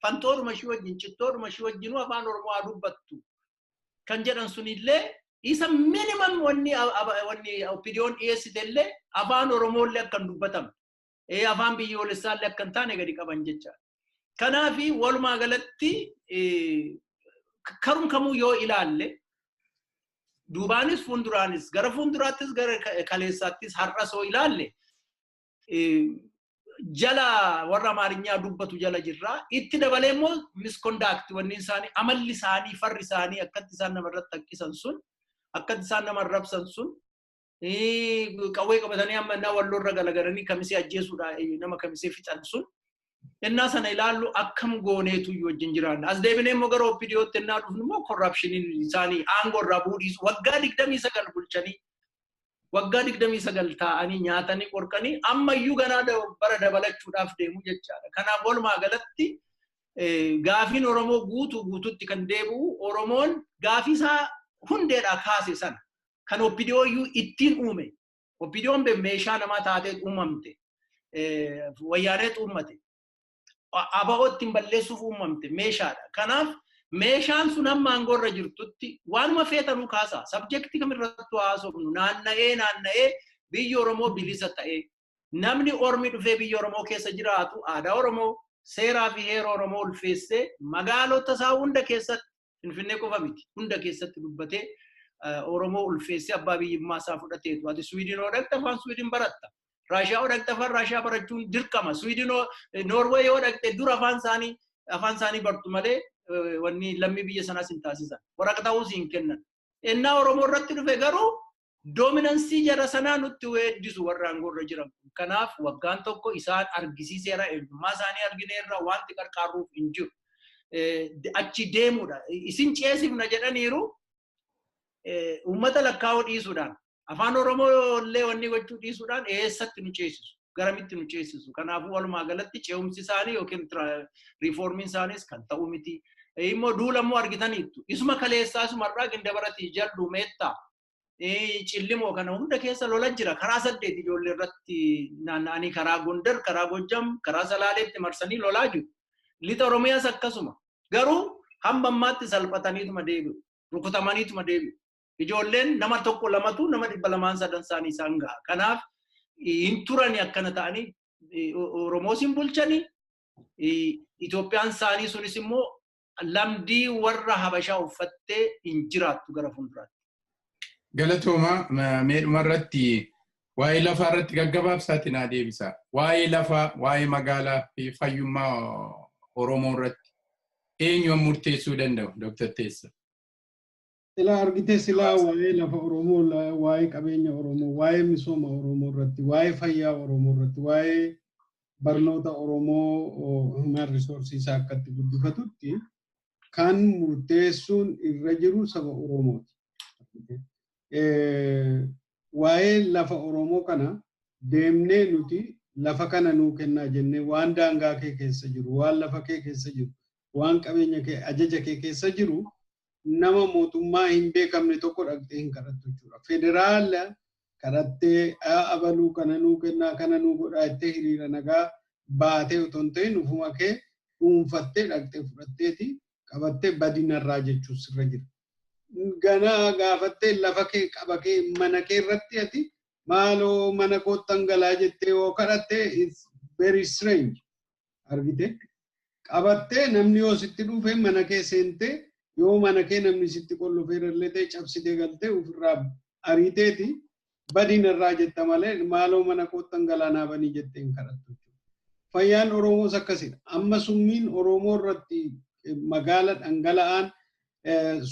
fantoodhuma ishii wajjin cittoodhuma ishii wajjinuu afaan Oromoo haa dubbattu kan jedhan sunillee isa minimum wanni wanni OPDO'n dhiyeessite illee afaan Oromoollee akka hin dubbatamne afaan biyyoolessaallee akka hin taane gadi qaban jecha. Kanaafi walumaa galatti Karum kamuu yoo ilaalle duubaanis fuulduraanis gara fuulduraattis gara kaleessaattis har'as yoo ilaalle jala warra Amaarinyaa dubbatu jala jirra. Itti dabalee immoo misconduct wanni isaanii amalli isaanii farri isaanii akkatti isaan namarratti haqqisan sun akkatti isaan nama arrabsan sun qawwee qabatanii amma innaa walloorra galagalanii kamisee ajjeesuudha nama kamisee fixan sun innaa sana ilaallu akkam gooneetu wajjin jiraanna. As deebinee immoo gara OPDOtti innaa dhufnu immoo corruptioniin isaanii aangoo irraa buudhiisu waggaa 29 bulchanii waggaa 29 taa'anii nyaatanii qorqanii ammayyuu ganaa bara dabalachuudhaaf deemu jechaadha. Kanaaf walumaa galatti gaafiin Oromoo guutuu guututti kan deebi'u Oromoon gaafii isaa hundeedhaa kaase sana kan OPDO iyyuu ittiin uume. OPDOon meeshaa namaa taatee uumamte. Wayyaaneet uummate. ABO ittiin balleessuuf uumamte meeshaadha. Kanaaf meeshaan sun hamma aangoo irra jirtutti waanuma feetanuu kaasa. Subjectii kamirrattuu haasofnu naanna'ee naanna'ee biyyi Oromoo bilisa ta'ee namni ormi dhufee biyya Oromoo keessa jiraatu aadaa Oromoo seeraa fi heera Oromoo ulfeessee magaalota isaa hunda keessatti Finfinnee qofa miti hunda keessatti dubbatee Oromoo ulfeessee abbaa biyyummaa isaa fudhateetu. Ati Swiidin yoo dhaqxe afaan Swiidin baratta. Raashiyaa yoo dhaqxe afaan Raashiyaa barachuun dirqama. Swiidin Noorwee yoo dhaqxe dura afaan isaanii bartu malee wanni lammii biyya sanaas hin taasisan. Waraqaa ta'uus hin kennan. Innaa Oromoo irratti dhufe garuu dominance jara sanaa nutti weeddisu warra aangoo irra jiran. Kanaaf waggaan tokko isaan argisiiseera eenyummaa isaanii argineerra wanti qarqaaruuf hin jiru. Achi deemuudha. Isin ceesifna jedhaniiru uummata lakkaa'uu dhiisuudhaan afaan Oromoo illee wanni gochuu dhiisuudhaan eessatti nu ceesisu garamitti nu ceesisu. Kanaafuu walumaa galatti ce'umsi isaanii yookiin riiformiin isaaniis kan ta'u miti. Immoo duula immoo argitaniittu. Isuma kaleessaa isuma irraa gindabaratii jallu meettaa cillimoo kana hunda keessa lola jira. Karaa 8 ijoollee irratti naanna'anii karaa Gondar, karaa Gojjam, karaa Salaaleetti marsanii lolaa jiru. Lixa Oromiyaas akkasuma. Garuu hamma ammaatti salphataniituma deebi'u. Rukutamaniituma deebi'u. Ijoolleen nama tokko lamatu nama 200 3 isaanii isaan gaha. Kanaaf hin turani akkana ta'anii Oromoos hin bulchanii Itoophiyaan isaanii sunis immoo lamdii warra Habashaa uffattee hin jiraattu gara fuulduraatti. Galatooma meedhuma irratti waa'ee lafaa irratti gaggabaabsaatti naa deebisa. Waa'ee lafaa, waa'ee magaalaa fi fayyummaa Oromoo irratti eenyuun murteessuu danda'u Dr. Teessa? Silaa argite silaa waa'ee lafa Oromoo, waa'ee qabeenya Oromoo, waa'ee misooma Oromoo irratti, waa'ee fayyaa Oromoo irratti, waa'ee barnoota Oromoo human resources isaa akkatti guddifatutti kan murteessuun irra jiru saba Oromooti. Waa'ee lafa Oromoo kana deemnee nuti lafa kana nuu kennaa jennee waan daangaa kee keessa jiru, waan lafa kee keessa jiru, waan qabeenya kee ajaja kee keessa jiru nama mootummaa hin beekamne tokko dhaqxee hin kadhattu jechuudha. Federaala kadhattee abaluu kana nuu kennaa kana nuu godhaa jettee hiriira nagaa baatee otoo hin ta'in ufuma kee dhuunfattee dhaqxee fudhatteeti qabattee badinarraa jechuun sirra jira. Ganaa gaafattee lafa kee qaba kee mana kee irratti ati maaloo mana koottan galaa jettee yoo kadhattee it's very strange argite. Qabattee namni yoo sitti dhufe mana kee seentee yoo mana kee namni sitti qollofee illee ta'e cabsitee galtee ofirraa ariiteeti badinarraa jetta malee maaloo mana koottan galaanaa banii jettee hin kadhattu. Fayyaan Oromoos akkasidha. Amma summiin Oromoo irratti magaala dhangala'aan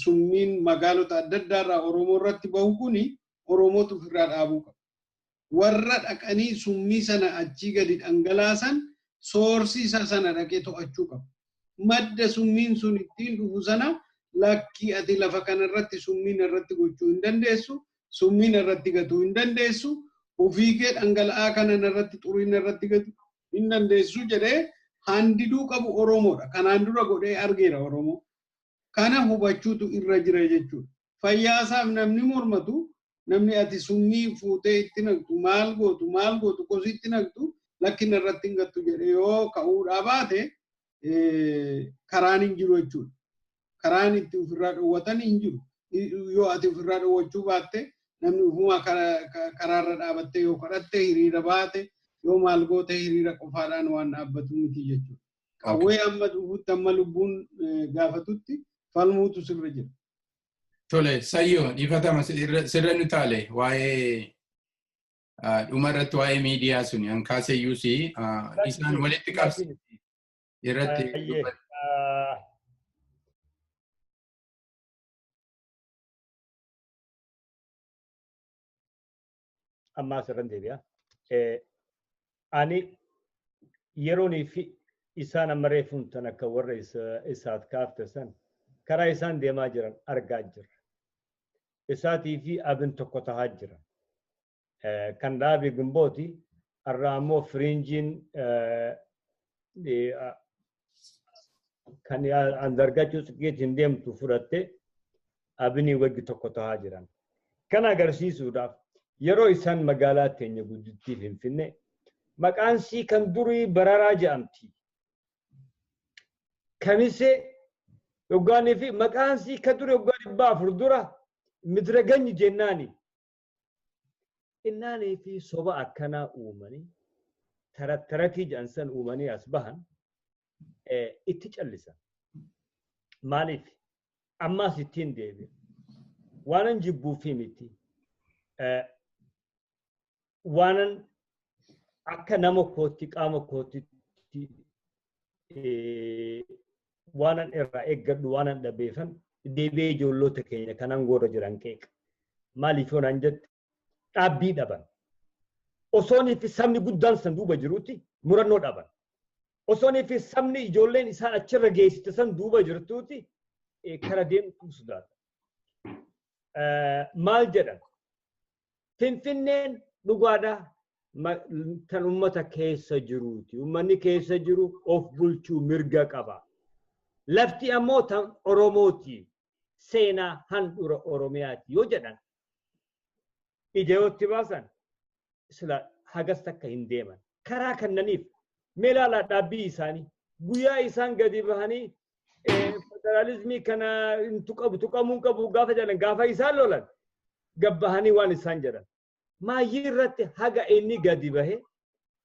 summiin magaalota adda addaarraa Oromoo irratti bahu kuni Oromootu ofirraa dhaabuu qaba. Warra dhaqanii summii sana achii gadi dhangalaasan soorsii isaa sana dhaqee to'achuu qaba. Madda summiin sun ittiin dhufu sana lakkii ati lafa kanarratti summiin irratti gochuu hin dandeessu, summiin irratti gatuu hin dandeessu, ofii kee dhangala'aa kana irratti xuriin irratti gatu hin dandeessu jedhee handiduu qabu Oromoodha. Kanaan dura godhee argeera Oromoo. Kana hubachuutu irra jira jechuudha. Fayyaasaaf namni mormatu namni ati summii fuutee itti naqxu maal gootu kosii itti naqxu lakkina irratti hin gattu jedhee yoo ka'uudhaa baate karaan hin jiru jechuudha. Karaan itti ofirraa dhowwatan hin jiru. Yoo ati ofirraa dhowwachuu baatte namni ofumaa karaarra dhaabattee yoo kadhatte hiriira baate yoo maal goote hiriira qofaadhaan waan dhaabbatu miti jechuudha. Qawwee amma dhufutti amma lubbuun gaafatutti Falmuutu sirra jira. Tole, Sayyoo, dhiifatama sirra nu taale waa'ee dhuma irratti waa'ee miidiyaa suni hankaasee yuusii isaan walitti qabsiise irratti dubbate. Ammaa asirran deebi'a. Ani yeroonii fi isaan amma reefuun tan akka warra isaat kaafte san karaa isaan deemaa jiran argaa jirra. Isaatii fi abin tokko tahaa jira. Kan dhaabe gimbooti irraa ammoo firiinjiin kan andargachuu xiqqeetiin deemtu fudhatte abinii waggi tokko tahaa jiran. Kan agarsiisuudhaaf yeroo isaan magaalaa teenya guddittii Finfinnee maqaan sii kan durii bararaa jedhamti. Kamisee yoggaanii fi maqaan sii kan durii yoggaa 400 dura midiraganyi jennaani. Innaanii fi soba akkanaa uumanii tarattaratii jedhan san uumanii as bahan itti callisan. Maaliif? Ammaas ittiin deebi'a. Waanan jibbuufi miti. Waanan akka nama kootti qaama kootti waanan irraa eeggadhu waanan dhabeefan deebi'ee ijoollota keenya kanan goora jiran qeeqa. Maaliif yoo naan jette dhaabbii dhaban. Osoonii fi sabni guddaan san duuba jirutti murannoo dhaban. Osoonii fi sabni ijoolleen isaan achirra geessite san duuba jirtuuti kara deemtuu sodaata. Maal jedhan? Finfinneen dhugaadha tan ummata keessa jiruuti. Ummanni keessa jiru of bulchuu mirga qaba. Lafti ammoo tan Oromooti. Seenaa handhuura Oromiyaati yoo jedhan ija yootti baasan sila hagas takka hin deeman. Karaa kannaniif mee ilaalaa dhaabbii isaanii guyyaa isaan gadi bahanii federaalizimii kana hin tuqamu tuqamuu hin qabu gaafa jedhan gaafa isaan lolan gabbahanii waan isaan jedhan. Maayyii irratti haga inni gadi bahe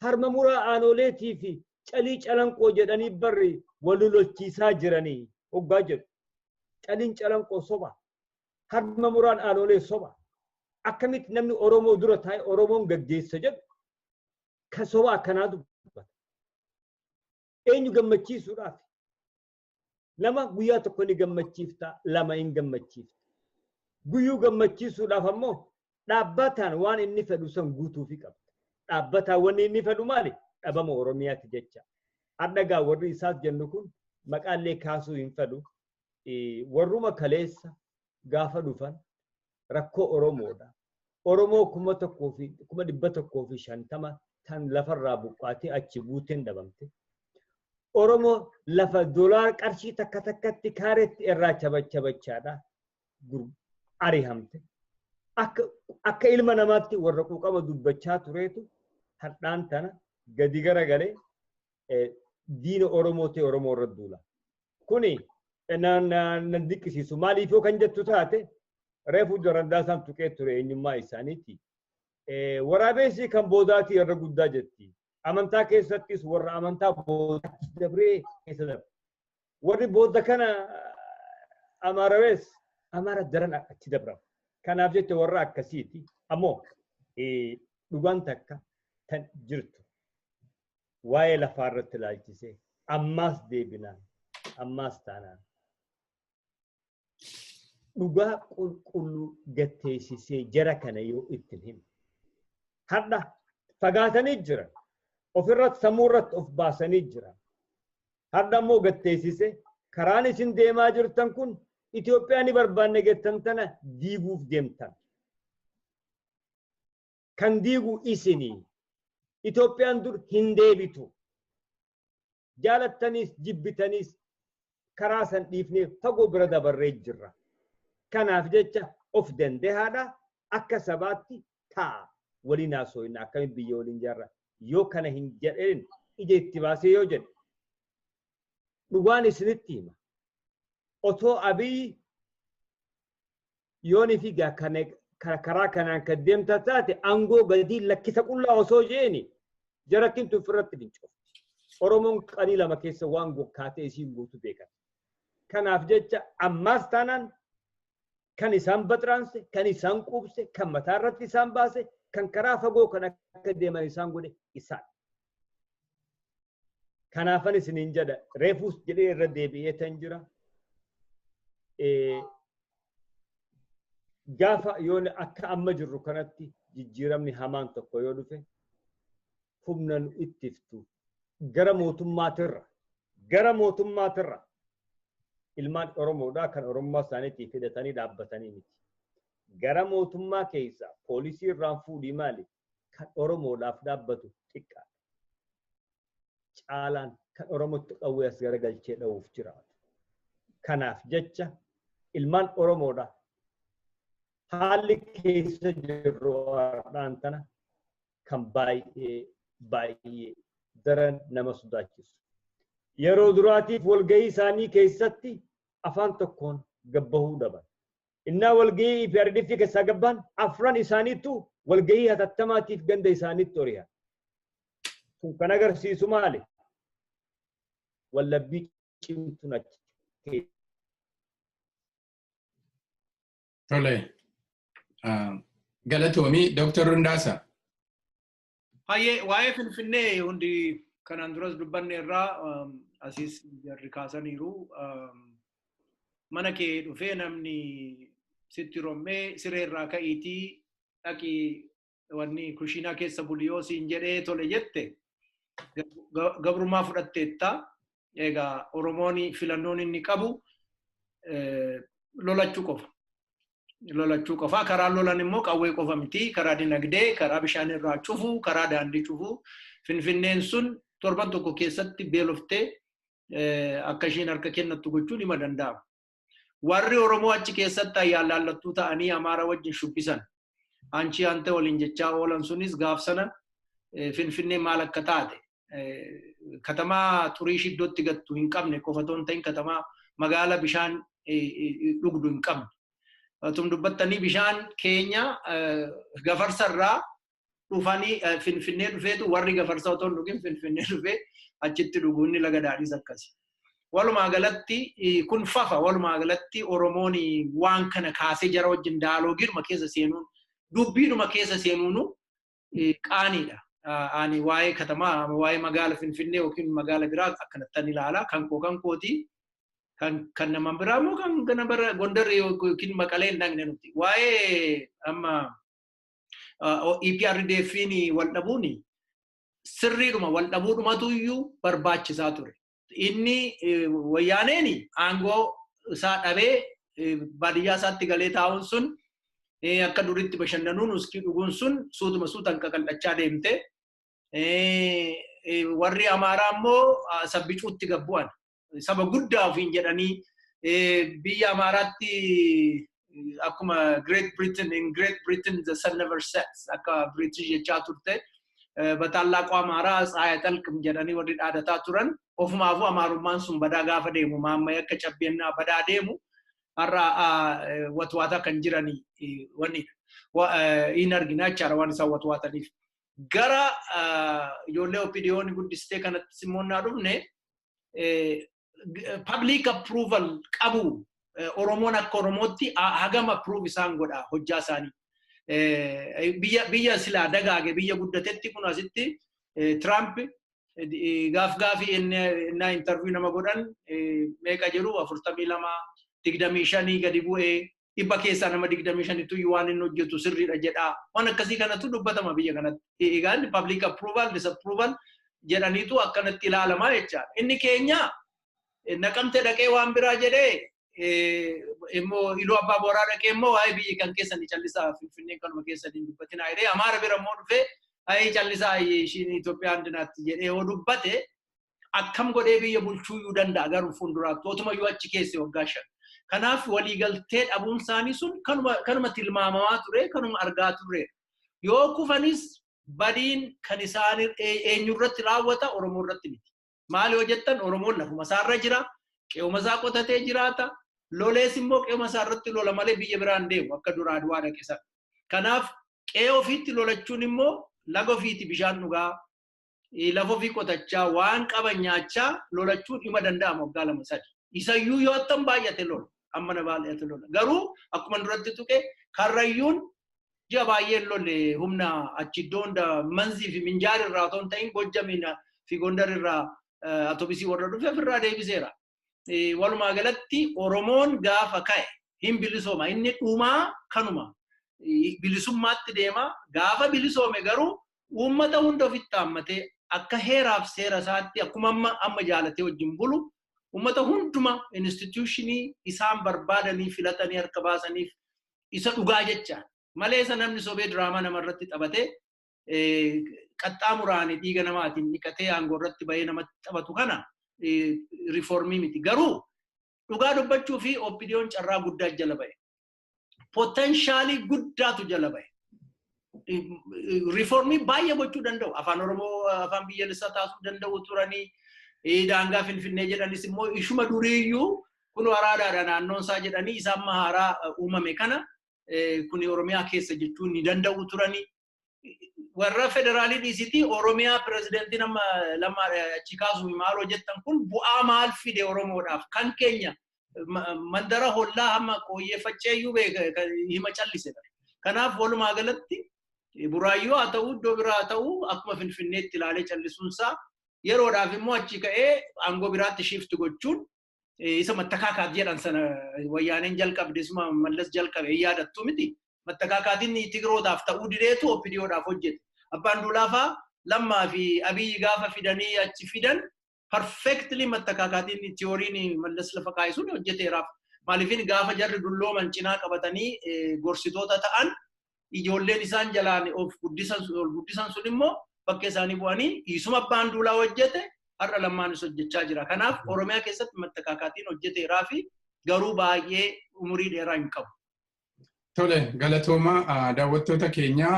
harma muraa aanoleetii fi calii calanqoo jedhanii barri wal lolchiisaa jiranii hoggaa jedhu. Caliin calanqoo soba. Harma muraan aanolee soba. Akkamitti namni Oromoo dura taa'e Oromoon gaggeessa jedhu kan soba akkanaa dubbata. Eenyu gammachiisuudhaaf? Lama guyyaa tokko ni gammachiifta, lama hin gammachiifta. Guyyuu gammachiisuudhaaf ammoo dhaabbataan waan inni fedhu san guutuufi qabda. Dhaabbataan wanni inni fedhu maali? Dhabama Oromiyaati jecha. Har'a warri isaas jennu kun maqaallee kaasuu hin fedhu. Warruma kaleessa gaafa dhufan rakkoo Oromoodha. Oromoo 1150 tan lafarraa buqqaatee achi buuteen dhabamte. Oromoo lafa dolaara qarshii takka takkatti kaareetti irraa chabachabachaadha arihamte. Akka ilma namaatti warra quuqama dubbachaa tureetu hadhaan tana gadi garagalee diina Oromoo ta'e Oromoo irra duula. Kuni nan diqqisiisu. Maaliif yoo kan jettu taate reefu Darandaasaan tuqee ture eenyummaa isaaniiti. Waraabessi kan boodaatii irra guddaa jetti. Amantaa keessattis warra amantaa boodaatti dabree keessa dabre. Warri booda kana Amaarawees Amaara daran achi dabra. Kanaaf jecha warra akkasiiti. Ammoo dhugaan takka tan jirtu waa'ee lafaa irratti ilaalchisee ammaas deebinaan ammaas taanaan dhugaa qulqulluu gatteessisee jara kana yoo ittiin hime. Hadha fagaatanii jiran. Ofirratti sammuu irratti of baasanii jiran. Hadha immoo gatteessisee karaan isin deemaa jirtan kun Itoophiyaa ni barbaanne jettan tana diiguuf deemtan. Kan diigu isinii. Itoophiyaan dur hin deebitu. Jaalattaniis jibbitaniis karaa san dhiifnee fagoo bira dabarree jirra. Kanaaf jecha of dandahaadha akka sabaatti taa'a. Waliin haasofna akkamitti biyya waliin jaarra. Yoo kana hin jedhin ija itti baasee yoo jedhe dhugaan isinitti hima. Otoo Abiyyi yoonii fi karaa kanaan kan deemta taate aangoo gadii lakkisa qullaa osoo jeeni jarattiin tun ofirratti fincoofti. Oromoon qanii lama keessa waan gokkaatee isiin guutu beekan. Kanaaf jecha ammaas taanaan kan isaan baxraanse, kan isaan quubse, kan mataa irratti isaan baase, kan karaa fagoo kan akka deeman isaan godhe isaan. Kanaafan isiniin jedha reefuus jedhee irra deebi'ee tan jira. Gaafa yoo akka amma jirru kanatti jijjiiramni hamaan tokko yoo dhufe humna nu ittiftu gara mootummaatirra ilmaan Oromoodhaa kan Oromummaa isaaniitii fidatanii dhaabbatanii miti. Gara mootummaa keessa poolisii irraan fuudhii maali kan Oromoodhaaf dhaabbatu xiqqaadha. Caalaan kan Oromootti qawwee as garagalchee dha'uuf jiraatu. Kanaaf jecha ilmaan Oromoodhaa haalli keessa jirru har'aan tana kan baay'ee baay'ee daran nama sodaachisu. Yeroo duraatiif walgahii isaanii keessatti afaan tokkoon gabbahuu dhaban. Innaa walgahii EPRDF keessaa gabbaan afran isaaniittu walgahii hatattamaatiif ganda isaaniitti hori'an. Kun kan agarsiisu maali? Wallabbii cimtuun achi keessa. Tole. Galatoomii Dr. Hundaasa. Hayyee waa'ee Finfinnee hundi kanaan duras dubbanne irraa asiis jarri kaasaniiru. Mana kee dhufee namni sitti rommee siree irraa ka'iitii dhaqii wanni kushiinaa keessa buli yoo siin jedhee tole jette gabrummaa fudhatteetta. Egaa Oromoon filannoon inni qabu lolachuu qofa. Lolachuu qofa. Karaa lolan immoo qawwee qofa miti. Karaa dinagdee, karaa bishaan irraa cufuu, karaa daandii cufuu. Finfinneen sun torban tokko keessatti beeloftee akka isheen harka kennattu gochuun hima danda'ama. Warri Oromoo achi keessatti ayyaan ta'anii Amaara wajjin shubbisan. Anchi ante waliin jechaa oolan sunis gaaf sana Finfinnee maal akka taate katamaa xurii iddootti gattu hin qabne qofa otoo hin ta'in katamaa magaala bishaan dhugdu hin qabne. Tum dubbattanii bishaan keenya gafarsarraa dhufanii Finfinnee dhufeetu warri gafarsa otoo hin dhugin Finfinnee dhufee achitti dhuguun laga daadhiis akkasi. Walumaa galatti kun fafa walumaa galatti Oromoon waan kana kaasee jara wajjin daaloogiidhuma keessa seenuun dubbiidhuma keessa seenuun qaaniidha. Ani waa'ee katamaa waa'ee magaala Finfinnee yookiin magaala biraa akkanattan ilaala kan koo kan kooti kan nama biraa immoo kan kana bara Gondar yookiin Maqalee hin dhaqne nuti. Waa'ee amma EPRDF'n wal dhabuun sirriidhuma wal dhabuudhumatu iyyuu barbaachisaa ture. Inni wayyaaneen aangoo isaa dhabee baadiyyaa isaatti galee taa'uun sun akka duritti bashannanuun uskii dhuguun sun suutuma suutaan qaqal'achaa deemte. Warri Amaaraa immoo sabbicuutti gabbu'an. Saba guddaa ofiin jedhanii biyya Amaaraatti akkuma Great Britain, in Great Britain the sun never sets akka British jechaa turte. በታላቋ አማራ ፀሐይ አይጠልቅም jedhanii warri dhaadataa turan ofumaafuu amaarummaan sun badaa gaafa deemu maammayee akka cabbeennaa badaa deemu har'a watwaataa kan jiranii wanni hin argina jechaadha waan isaan watwaataniif. Gara ijoollee OPDO'n guddistee kanatti simmoonnaa dhufne public approval qabu Oromoon akka Oromootti hagam approve isaan godha hojjaa isaanii. Biyya silaa dagaage biyya guddatetti kun asitti Trump gaaf gaafii innaa interview nama godhan meeqa jedhu 42 25 gadi bu'ee dhibba keessaa nama 25 waan inni hojjetu sirriidha jedha. Waan akkasii kanatu dubbatama biyya kanatti. Egaa inni public approval disapproval jedhaniitu akkanatti ilaalamaa jechaadha. Inni keenya naqamte dhaqee waan biraa jedhee immoo Iluu Abbaa Booraa dhaqee immoo waa'ee biyyi kan keessanii callisaa Finfinneen kanuma keessanii hin dubbatinaa jedhee Amaara bira immoo dhufee ayii callisaa ishiin Itoophiyaan dinaatti jedhee yoo dubbate akkam godhee biyya bulchuu iyyuu danda'a garuu fuulduraatti otumayyuu achi keesse waggaa 5. Kanaaf waliigaltee dhabuun isaanii sun kanuma tilmaamamaa ture kanuma argaa ture. Yoo kufanis badiin kan isaan eenyurratti raawwata Oromoo irratti miti. Maal yoo jettan Oromoon lafuma isaarra jira, qe'uma isaa qotatee jiraata. Lolees immoo qe'uma isaa irratti lola malee biyya biraan deemu akka duraa du'aa dhaqe sana. Kanaaf qe'ee ofiitti lolachuun immoo laga ofiitti bishaan dhugaa, lafa ofii qotachaa, waan qaban nyaachaa lolachuun dhima danda'ama waggaa 2-3. Isayyuu yoo attam baay'ate lola. Amma na baay'ate lola. Garuu akkuma duratti tuqe Karrayyuun ji'a baay'ee lolle humna achi iddoo hunda Manzii fi Minjaar irraa otoo hin ta'in Gojjamiin fi Gondar irraa atoobisii warra dhufe ofirraa deebiseera. Walumaa galatti Oromoon gaafa ka'e hin bilisooma. Inni dhumaa kanuma. Bilisummaatti deema. Gaafa bilisoome garuu uummata hunda ofitti haammatee akka heeraaf seera isaatti akkuma amma jaalatee wajjin bulu uummata hunduma instituushinii isaan barbaadanii filatanii harka baasaniif isa dhugaa jecha. Malee isa namni sobee diraamaa namarratti taphatee qaxxaamuraan dhiiga namaatiin dhiqatee aangoo irratti bahee namatti taphatu kana riiformii miti. Garuu dhugaa dubbachuu fi OPDO'n carraa guddaa jala bahe. Poteenshaalii guddaatu jala bahe. Riiformii baay'ee gochuu danda'u. Afaan Oromoo afaan biyyaalessaa taasisuu danda'u turanii daangaa Finfinnee jedhanis immoo ishuma duriiyyuu kun waraadaadha naannoon isaa jedhanii isaan haaraa uumame kana kun Oromiyaa keessa jechuun ni danda'u turanii. Warra federaalii dhiisitii Oromiyaa pirezidentiin amma lama achi kaasuuf maal hojjettan kun bu'aa maal fide Oromoodhaaf kan keenya mandara hollaa hamma qooyyeffacheeyyuu beeka hima callise. Kanaaf walumaa galatti Buraayyuu haa ta'u iddoo biraa haa ta'u akkuma Finfinneetti ilaalee callisuunsaa yeroodhaaf immoo achi ka'ee aangoo biraatti shift gochuun isa mattakaakaat jedhan sana wayyaaneen jalqabde isuma Mallas jalqabe hin yaadattu miti. Mattakaakaatiin Tigrootaaf ta'uu dideetu OPDOdhaaf hojjete. Abbaan Duulaafaa Lammaa fi Abiyyi gaafa fidanii achi fidan perfectly mattakaakaatiin tiyooriin Mallas lafa kaa'e sun hojjeteeraaf. Maaliifin gaafa jarri dullooman cinaa qabatanii gorsitoota ta'an ijoolleen isaan jalaan of guddisan ol guddisan sun immoo bakka isaanii bu'anii isuma Abbaan Duulaa hojjete har'a Lammaanis hojjechaa jira. Kanaaf Oromiyaa keessatti mattakaakaatiin hojjeteeraa fi garuu baay'ee umurii dheeraa hin qabu. Tole, galatooma daawwattoota keenya.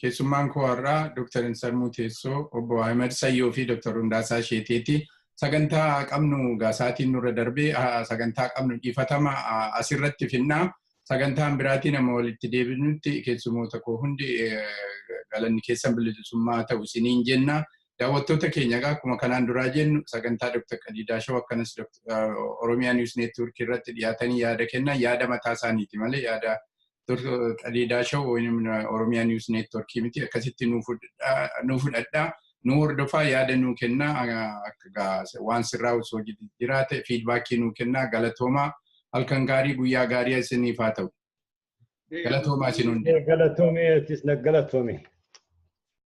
Keessummaan koo har'aa Dr. Insarmuu Teessoo, Obbo Ahmed Sayyoo fi Dr. Hundaasaa Sheeteeti. Sagantaa qabnu gaasaatiin nurra darbee sagantaa qabnu dhiifatama asirratti finnaa. Sagantaan biraatiin amma walitti deebinutti keessummoota koo hundi galanni keessan bilisummaa ta'u isiniin jenna. Daawwattoota keenya egaa akkuma kanaan duraa jennu sagantaa Dr. Qadiidaa Shoo akkanas Oromiyaa News Network irratti dhiyaatanii yaada kennan yaada mataa isaaniiti malee yaada Dr. Qadiidaa Shoo Oromiyaa News Network miti. Akkasitti nuu fudhadhaa. Nu hordofaa, yaada nuu kennaa, waan sirraa osoo jiraate feedbackii nuu kennaa. Galatoomaa, halkan gaarii, guyyaa gaarii isiniif haa ta'u. Galatoomaa isin hundi. Galatoomii, atis na galatoomii.